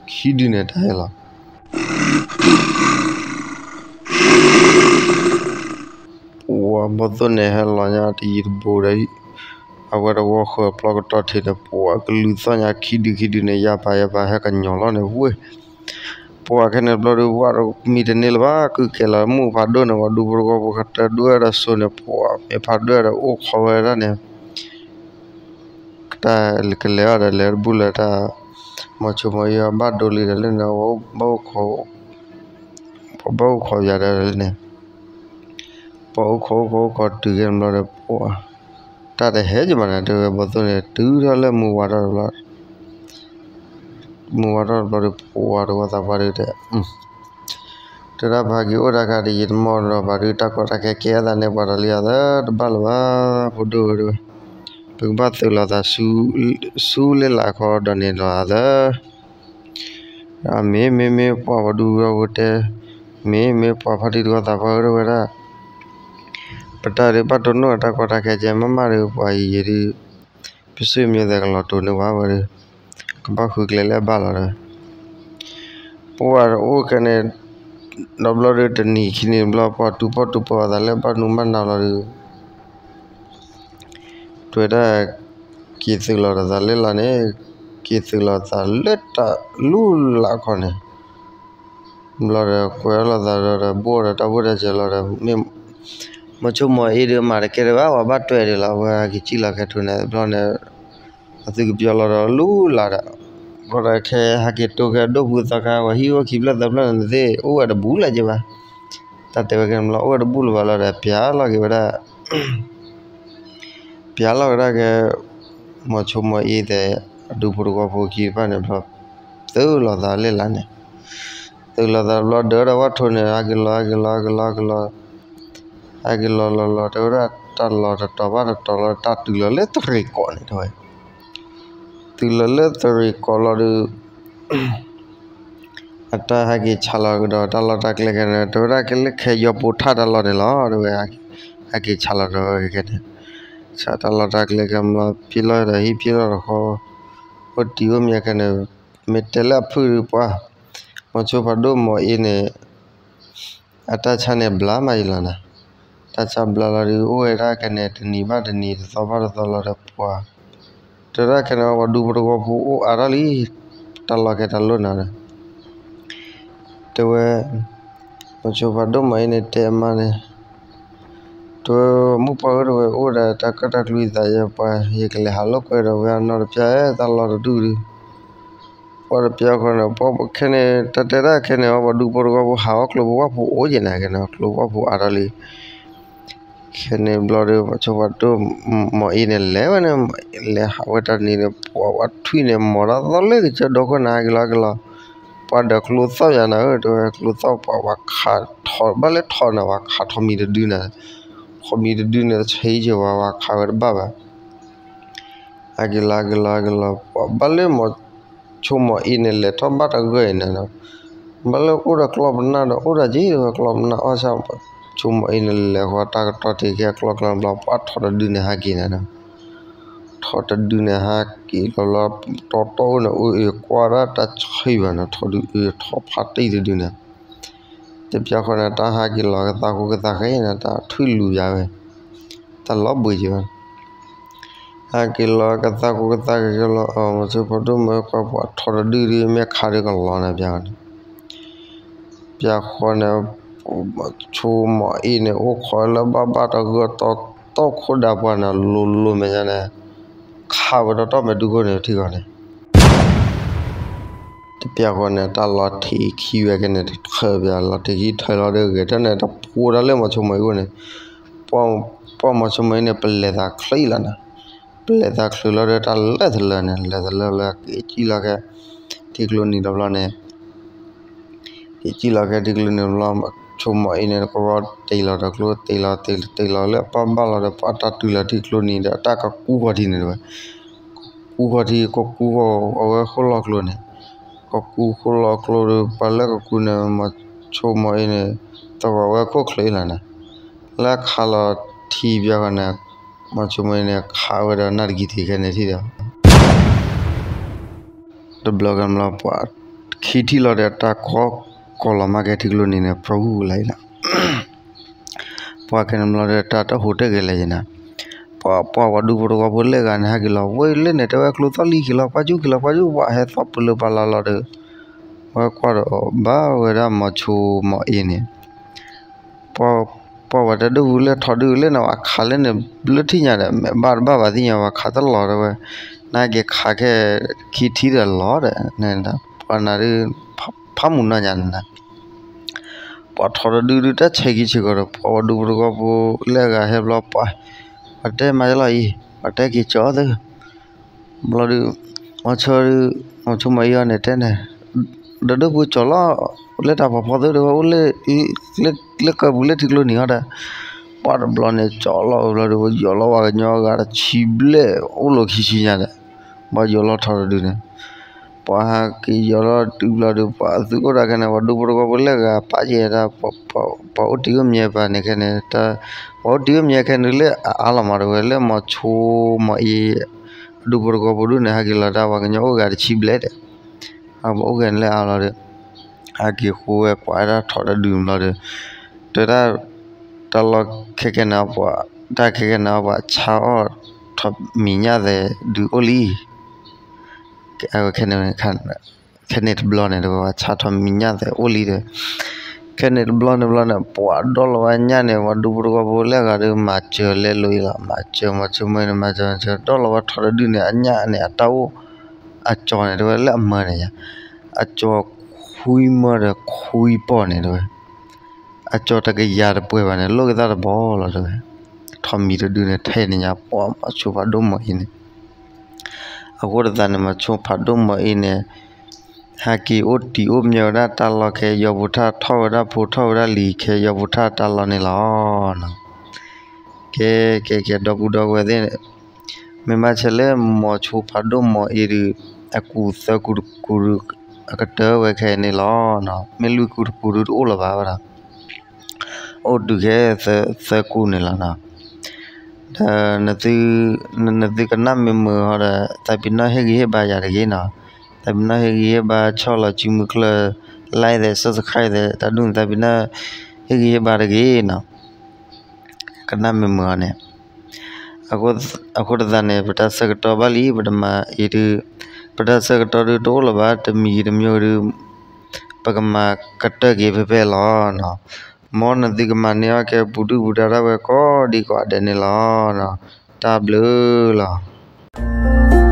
ခံဒုန့ၣ်တၢ်ဟဲလီၤ ပှၤဘီသိၣ်န့ၣ် ဟဲလီၤညါတယံၤတဘူးဒီး အဝဲတဝီဃၢၤပျီကတီၢ်ထံးန့ၣ် ပှၤကလုာ်သီၣ်ညါခံဒုခံဒုန့ၣ် ယၤပာ်ယၤပာ်ဟဲကညီၤလီၤန့ၣ်ဝ့ၢ် ပှၤခဲန့ၣ်ဘျီဒုး ဝဲတမံတန့ၢ်လၢၤဘၣ် ကုၢ်ကဲလီၤမုၢ်ဖးဒိၣ်န့ၣ် ပှၤဒူဖိတဝီဖိ ကတၢၢ်ဒွဲၣ်ဒီးစိၤန့ၣ် ပှၤမ့ၢ်ဖးဒိၣ်ဒီးအိၣ်ခိးဝဲဒၣ်န့ၣ် တၢ်ကလဲၤအီၤဒီးလဲၤတဘူၣ်လၢတၢ်, မီၤဆိမီၤအ့အီၤဘၣ်ဒိလံဒီးလၢန့ၣ်, ပှၤဘၣ်အိၣ်ခိးယၤဒီးလၢန့ၣ်, ပှၤအိၣ်ခိးအိၣ်ခိးအိၣ်ခိးတုၤကဲန့ၣ်ဘျီဒီး ပှၤ, တၢ်တဟဲက့ၤဘၣ်န့ၣ် တဲဝဲဘီသိၣ်န့ၣ် တုၤထီၣ်လၢမုၢ်ဝါထီၣ်တဘျီ မုၢ်ဝါထီၣ်တဘျီဒီး ပှၤတဝီသးပှၢ်ဒုးတဲ, တဲဒၣ်ပဟဲက့ၤအိၣ်တၢ်ခါတယံာ်တမီၢ်ဒီးဘၣ်ဒုး တၢ်ကီတၢ်ခဲကဲအသးန့ၣ် ပှၤတလံၤအသးတဘၣ်လၢၤဘၣ်, ဖိဒိၣ်ဝဲဒၣ်ဝဲ, ပကဘၣ်သုးလီၤသးဆူလ့လးခီဒီးန့ၣ်လီၤသၢ မ့ၢ်မ့ၢ်မ့ၢ်ပှၤပှၤဒူပူၤဒီးပတဲ, မ့ၢ်မ့ၢ်ပှၤဖါတံၢ်တဝီသးပှၢ်ဝဲဒၣ်ဝဲဒၣ်, ပတၢ်ဒုးဘၣ်တိၢ်နီၣ်တၢ်ကီတၢ်ခဲကဲမးမးဒီး ပှၤယံာ်ယံာ်ဒုး, ပစံးမ့ၢ်သဲကလီၤတိာ်န့ၢ်ဝဲဝဲဒီး, ကဘၣ်ဃုကျဲလၢအဘၣ်လီၤဒီး, ပှၤအိၣ်ခဲန့ၣ်, ဒီးဘျီဒီးတနံၤခံနံၤဘျီ ပှၤတူၢ်ပီၣ်တူၢ်ပီၣ်အသးလၢဘၣ်နူဘၣ်နၤလီၤဒီး တဲဝဲဒၣ်, က့ၤသုးလီၤဒီးသးလၢလၢ်န့ၣ်, က့ၤသုးလီၤသးလၢတၢ်လူလၢ်ခီန့ၣ်, ဘျီဒီးကွဲးအီၣ်လိာ်သးဒီး ဘိၣ်ဒီးတၢ်ဘိၣ်တၢ်စဲးလီၤဒီး မ့ၢ်ဆိကမိၣ်အံၤဒီးမၤတကဲဒံးဘၣ် ပှၤဘၣ်တွဲးဒံးလီၤ အဝဲဟဲက့ၤစံၣ်လီၤခဲထူန့ၣ် ဘျီန့ၣ် အသုကပျီလီၤဒီးလူလၢ်ဒီး, ဘျီဒီးခဲဟဲက့ၤတိၢ်ခဲဒိၣ်ဖုသီခါ ပှၤဟံၣ်အိၣ်ခံဖျၢၣ်သၢဖျၢၣ်န့ၣ်သ့ၣ် အိၣ်ဝဲတဘူၣ်လၢၤက့ၤဘၣ်, တၢ်တဲဝဲကဲန့ၣ်ဘျီ အိၣ်ဝဲတဘူၣ်လၢၤဘၣ်လီၤဒီး ပျးလီၤက့ၤဝဲဒၣ် ပျးလီၤကဒါက့ၤ, မီၤဆိကမိၣ်အံၤသဲး အဒူဖိတဝီဖိခံတဖၣ်န့ၣ်ဘျီ, သုးလီၤသးလၢလၢ်န့ၣ်, သုးလီၤသးဘျီဒၢဒီးဝဲထိၣ်န့ၣ် ဟဲက့ၤလီၤ ဟဲက့ၤလီၤ ဟဲက့ၤလီၤ ဟဲက့ၤလီၤ, ဟဲက့ၤလီၤလီၤလီၤ တဲဝဲဒၣ်တၢ်လီၤတတီၤဘၣ်တတီၤလီၤ တၢ်တုၤလီၤလၢသရံးကီးန့ၣ်တဲဝဲ, တုၤလီၤလၢသရံးကီးလီၤဒီး အတၢ်ဟဲက့ၤဆါလီၤကဒီးတၢ်လီၢ်တၢ်ကျဲခဲန့ၣ် တဲဝဲဒၣ်ကဲလၢခဲယီၤပိာ်ထၣ်တၢ်လီၢ်န့ၣ်လီၤ တဲဝဲ, ဟဲက့ၤဆါလီၤဒီးဝဲခဲန့ၣ်, ဆါတၢ်လီၢ်တၢ်ကျဲခဲဘျီဖံလီၤဒီးဟံၣ်ဖံလီၤတခီ, အိၣ်တံၤအိၣ်မံၤခဲန့ၣ်, မ့ၢ်တဲလၢအဖုၣ်ဒီးပှၤ, မီၤဆိဖးဒိၣ်မီၤအ့န့ၣ် အတၢ်ဆါန့ၣ်ဘျါမးယလီၤနၤ, တၢ်ဆါဘျါလီၤဒီး အိၣ်ဝဲဒၣ်ခဲန့ၣ် တနံၤဘၣ်တနံၤ တသီဘၣ်တသီလီၤဒီးပှၤ, တဲဒၣ်ခဲန့ၣ် ပှၤဒူဖိတဝီဖိအိၣ်အါထီၣ်လံ, တၢ်လီၢ်ခဲတၢ်လီၢ်နၤဒီး, တဲဝဲ, မီၤဆိဖးဒိၣ်မီၤအ့န့ၣ်တဲအမါန့ၣ် တဲဝဲ, မိၢ်ပှၢ်ဧၢ တဲဝဲ အိၣ်ဒီးတၢ်ကၢၣ်တၢ်ကျူသးယဲပှၤ ယကလဲၤဟးလိာ်ကွဲဒီးဝဲအနီၢ်တပျၢ် တၢ်လီၢ်တဒူၣ်ဒီး, ပှၤတပျၢ်ဃီန့ၣ် ပှၤခဲန့ၣ် တၢ်တဲဒၣ်ခဲန့ၣ် ပှၤဒူဖိတဝီဖိဟးအီၣ်ကျိဖိဝၣ်ဖိအိၣ်က့ၤနၤခဲန့ၣ် ကျိဝၣ်ဖိအါထီၣ်လံ, ခဲန့ၣ်ဘျီဒီး မီၤဆိဖးဒိၣ်မီၤအ့န့ၣ် လဲၤဝဲန့ၣ် လဲၤဟးဝဲတၢ်တနံၤန့ၣ် ပှၤဝဲထွံၣ်န့ၣ် မီၤတၢ်သီလၢကစၢၢ်ဒီခိၣ်န့ၣ် ဟဲက့ၤလီၤဟဲက့ၤလီၤ, ပှၤဒီးကျိသီၣ်ယၤနၤဧၢ တဲဝဲ ကျိသီၣ်ပှၤ ပှၤခးထီၣ်ဘၣ်လၢထီၣ်န့ၣ် ပှၤခးထီၣ်မံၤတဒုန့ၣ်, ထီၣ်မံၤတဒုန့ၣ် ဆံးက့ၤဝဲ ပှၤခးဝဲတဘၣ်ဘၣ် ဟဲက့ၤလီၤဟဲက့ၤလီၤဟဲက့ၤလီၤ ပှၤဘၣ်လၢမီၤဆိမီၤအ့န့ၣ် လဲၤထီၣ်ဘၣ်တဂၢၢ်အံၤန့ၣ်ဒီး, ဘၣ်လၢအိၣ်ဒီးကျီၢ်ပနၢ်ဒီး အိၣ်ဒီးက့ၤတဲဝဲ ကျီၢ်ပနၢ်အီၣ်ဆၣ် ဆိမီၤအ့န့ၣ် လဲၤဃီတၢ်ကတီၢ်တ့ၢ်ကဲကျီၢ်ကျၢၢ်ဘျီ ပှၤထီၣ်တဒုန့ၣ်ဟဲက့ၤန့ၣ်ဒီး, ထီၣ်တဒုန့ၣ်ဟဲက့ၤလီၤလီၤ တီတီအိၣ်န့ၣ် အိၣ်အ့ၣ်ကွၢ်ဒၣ်တၢ်ဆံးဘၣ်န့ၣ် ထီၣ်ဒုအ့ၣ်ထီၣ်ဖးတံၢ်တဒုန့ၣ် တပျၢ်ဃီန့ၣ် တၢ်ဟးက့ၤလီၤကသးဃိကသးဃဲန့ၣ် တၢ်ထွံၣ်လူၤယၤဝဲ, တၢ်လီၤဘှံးက့ၤဝဲ, ဟဲက့ၤလီၤကသးဃိကသးဃဲက့ၤလီၤ မီၤဆိဖးဒိၣ်မီၤအ့ ပှၤထီၣ်တဒုဒု မ့ၢ်ခးဒုကလီၤန့ၣ်ပျၢ်ဃီန့ၣ်, ပျၢ်ဃီန့ၣ် ဆိမီၤအ့န့ၣ် အိၣ်ခိးလၢဘၣ်ဘၣ်တဂၢၢ်တီတီခိၣ်ဒၢပှၤန့ၣ် လိၤလိၤမဲာ်ညါန့ၣ်, ခးဝဲဒီးတီၢ်မဲာ်ဒုခိၣ်န့ၣ်ထံၣ်ဃီန့ၣ် တပျၢ်ဃီန့ၣ် တၢ်လီၤထံးခံဝဲကဲန့ၣ် တထၢပျၢ် လီၤထံးခံထၢလီၤဒီးဂဲၤထၢၣ်န့ၣ် တဖိးတၢ်လၢမီၤဆိမီၤအ့အအိၣ်န့ၣ်, ပှၤမီၤဆိမီၤအ့န့ၣ် ပလဲၤသးချ့လီၤနၤ, ပလဲၤသးချ့လီၤဒီးတၢ်လၢာ်သလၢန့ၣ် လဲၤသလၢလၢက့ၤစံၣ်လီၤခဲ ထံကျိနံၤတဘျီန့ၣ် က့ၤစံၣ်လီၤခဲထံကျိနံၤတဘျီ ဆိမီၤအ့န့ၣ် ကရီတ့ၢ်လီၤဒီးကျိ တ့ၢ်လီၤတ့ၢ်လီၤတ့ၢ်လီၤလၢအပၢ်ဘၣ်လီၤဒီး ပှၤတၢ်တုၤလီၤထံကျိနံၤဒီး တၢ်ကကူဃီၤထံန့ၣ်တဝဲ ကူဃီၤထံ ကကူဃီၤအဝဲဃိၣ်လီၤကျိန့ၣ်, ကကူဃိၣ်လီၤကျိဒီး ပှၤလၢကကူန့ၣ် မီၤဆိမီၤအ့န့ၣ် သဂီၤဝဲခိၣ်ချ့လီၤန့ၣ်, လၢခးလီၤထံပျၢ်ဃီန့ၣ် မီၤဆိမီၤအ့န့ၣ် ခးဝဲဒီးနၢ်တကံၢ်ထံးခဲန့ၣ်ထံၣ်ဒီး တဘျီကမျီ ပှၤခံထံၣ်လီၤဒီးတၢ်ကီကီၤလီၤမၢ်ကဲထံကျိနံၤန့ၣ် ပြူလၢအံၤလီၤ. ပှၤကဲန့ၣ်ဘျီဒီးတၢ်တဟူးတဂဲၤလၢၤယဲနၤ, ပှၤပှၤဝဲဒူဖိတဝီဖိလၢဂၤန့ၣ် ဟဲက့ၤလီၤ ဝဲလၢန့ၣ် တဲဝဲကျိသီၣ်လံက့ၤလီၤ ပှၤကၠူက့ၤလီၤ ပှၤကၠူ ပှၤဟဲသီၣ်ပလၢပှၤလီၤလီၤဒီး ဝဲကွၢ်ဒီးဘၣ်ဝဲဒၣ်မီၤဆိမီၤအ့န့ၣ် ပှၤဝဲတၢ်ဒုၣ်ဝူၤလၢထီၣ်ဒုၣ်လၢန့ၣ် ပှၤခးလၢန့ၣ် ဘျၢထံၣ်ညါဒီး မ့ၢ်ဘၣ်တဘၣ်ဘၣ်သ့ၣ်ညါ ပှၤခးတလီၤတဲဝဲ, နဟဲက့ၤခးခဲခံထံဒီးလီၤဒီး ပှၤနၤဒုး ဖးမုၢ်နီၢ်ညါန့ၣ် ပှၤထီၣ်တဒုဒုး တၢ်ဆဲးက့ၤဆ့ကီးဒီး ပှၤဒူဖိတဝီဖိလၢအဂၤဟဲဘျီ ပှၤ ပှၤတဲမၤလီၤအံၤ ပှၤတဲက့ၤကၠီသၢ ဘျီဒုး မီၤဆိ မီၤဆိမီၤအံၤအီၤန့ၣ်တဲန့ၣ် ဒီးဒိၣ်ပူၤကၠီလီၤ လၢတၢ်ဖီဖီသၢဒီး အိၣ်လၢ လၢကၢၢ်ပူၤလၢထံကျိနံၤဟီဒီး ပှၤတဘျီန့ၣ် ကၠီလီၤဘျီဒီး ယီၤလီၤဝဲကညီဂၤတဆံဘျဲၣ် အိၣ်လီၤခံဆံညါဒီး ပှၤယီၤလီၤထီၣ်တဒုန့ၣ် ပှၤဟဲက့ၤယီၤလီၤတုၤဘျီဒီး ပှၤသုးအိၣ်တၢ်ခဲန့ၣ် ပှၤဒူဖိတဝီဖိလၢအဂၤ ပာ်ယဲၢ်တၢ် ပှၤအိၣ်တံၢ်အိၣ်မံၤပှၤန့ၣ်ခဲန့ၣ် ပှၤအိၣ်တံၢ်အိၣ်မံၤခဲန့ၣ်လၢအအါလီၤမး တဲဝဲလၢမီၤဆိမီၤအံၤ အဒူဖိတဝီဖိဒုန့ၣ် ဟဲက့ၤလီၤတၢ် ပှၤကညီအိၣ်ဂၤတဆံဘျဲၣ်ဒီး ပှၤအိၣ်ဂၤန့ၣ်လၢအါလီၤဒီး ဟဲက့ၤဃိဝဲကွၢ်ဒၣ်ထီၣ်တဒုဘျီဒီး တဲဒၣ် တၢ်လီၢ်ခဲကနံၣ်အံၤ တၢ်ခဲကနံၣ်အံၤ ပှၤဆါအီၣ်ထီၣ်မံၤညၣ်သဲးဒုးအိၣ်လံ ခဲန့ၣ်တဘျီန့ၣ် တဲဝဲပှၤဆါထီၣ်မံၤညၣ်သဲးအိၣ်လံဒီး ခဲန့ၣ်တဘျီန့ၣ်ဘျီန့ၣ် ပှၤဒီၣ်လီၤဝဲညၣ်န့ၣ် ပှၤဒူဖိတဝီဖိလၢအဂၤဒီး မၤစၢၤလဲလိာ်အံၤလီၤ မၤစၢၤ မၤစၢၤမ့ၢ်န့ၣ် မၤစၢၤ မၤစၢၤ ဒီၣ်လီၤဝဲထီၣ်တဒုန့ၣ် အညၣ်န့ၣ် အတၢ်အိၣ် အကၠီၤန့ၣ် တဲဝဲလၢအမၢန့ၣ်ယါ အကၠီၤခွံမၢဒီးခွံပီၢ်န့ၣ် တဲဝဲ အကၠီၤတကယၤတပှဲၤဘၣ်န့ၣ် လိၣ်က့ၤသၣ်တဘီလီၤ တဲဝဲ ထီၣ်မံၤတဒုန့ၣ် ထဲန့ၣ်ညါ ပှၤမီၤဆိဖးဒိၣ်မီၤအံၤန့ၣ် အဃိတသးန့ၣ် မီၤဆိဖးဒိၣ်မီၤအံၤန့ၣ် ဟဲက့ၤအိၣ်တံၢ်အိၣ်မံၤဝဲဒၣ်တၢ်လီၢ်ခဲအံၤ ယီၤပူၤထၣ်ထီၣ်ဝဲဒၣ်ဖိထီၣ်ဝဲဒၣ်လံၤခဲအံၤ ယီၤပူၤထၣ်တၢ်လီၢ်န့ၣ်လီၤ. ကဲ ကဲ ကဲ ဒီပုၢ်ဒီဝဲၢ်သ့ၣ် မ့ၢ်ဘၣ်ဆၣ်လၢမီၤဆိဖးဒိၣ်မီၤအံၤဒုး အကူၣ်သၢကူၣ်တကူၣ်ဒုး အကတၢၢ်ဝဲခဲအံၤန့ၣ်လီၤ. မ့ၢ်လွံၢ်ကူၣ်တကူၣ်ဒုးတအိၣ်လၢၤဘၣ်ဝဲဒၣ် အိၣ်တုၤခဲသၢကူၣ်န့ၣ်လီၤနီၤ. ဒီး နသုကနၣ်မ့ၢ်မုာ်ဟီဒီး သးပ့ၤနီၣ်ဟ့ၣ်ဂံၢ်ဟ့ၣ်ဘါယၤတဂ့ၤနီၤ. သးပ့ၤနီၣ်ဟ့ၣ်ဂံၢ်ဟ့ၣ်ဘါဆီၣ်လီၤစုမုၢ်ချၢ like သဲး subscribe သဲး တၢ်ဒုးန့ၣ် သးပ့ၤနီၣ်ဟ့ၣ်ဂံၢ်ဟ့ၣ်ဘါတဂ့ၤနီၤ. ကနၣ်မ့ၢ်မုာ်ဟီန့ၣ် အဃိတသးန့ၣ် ပတၢ်ဆၢကတီၢ်ဘၣ်လံ ပတမၤအံၤဒုး ပတၢ်ဆၢကတီၢ်ဒုးတအိၣ်လၢၤဘၣ် တမံၤဂ့ၤတမံၤဂ့ၤဒုး ပကမၤကတၢၢ်က့ၤဖဲဖဲလီၤ. မ်နသုကမၤန့ၢ်အီၣ်ကဲပူၤဒုၣ်ပူၤဒါဒၣ်ဝဲကိးဒံကိးဂၤဒဲးန့ၣ်လီၤ. တၢ်ဘျုးလီၤ.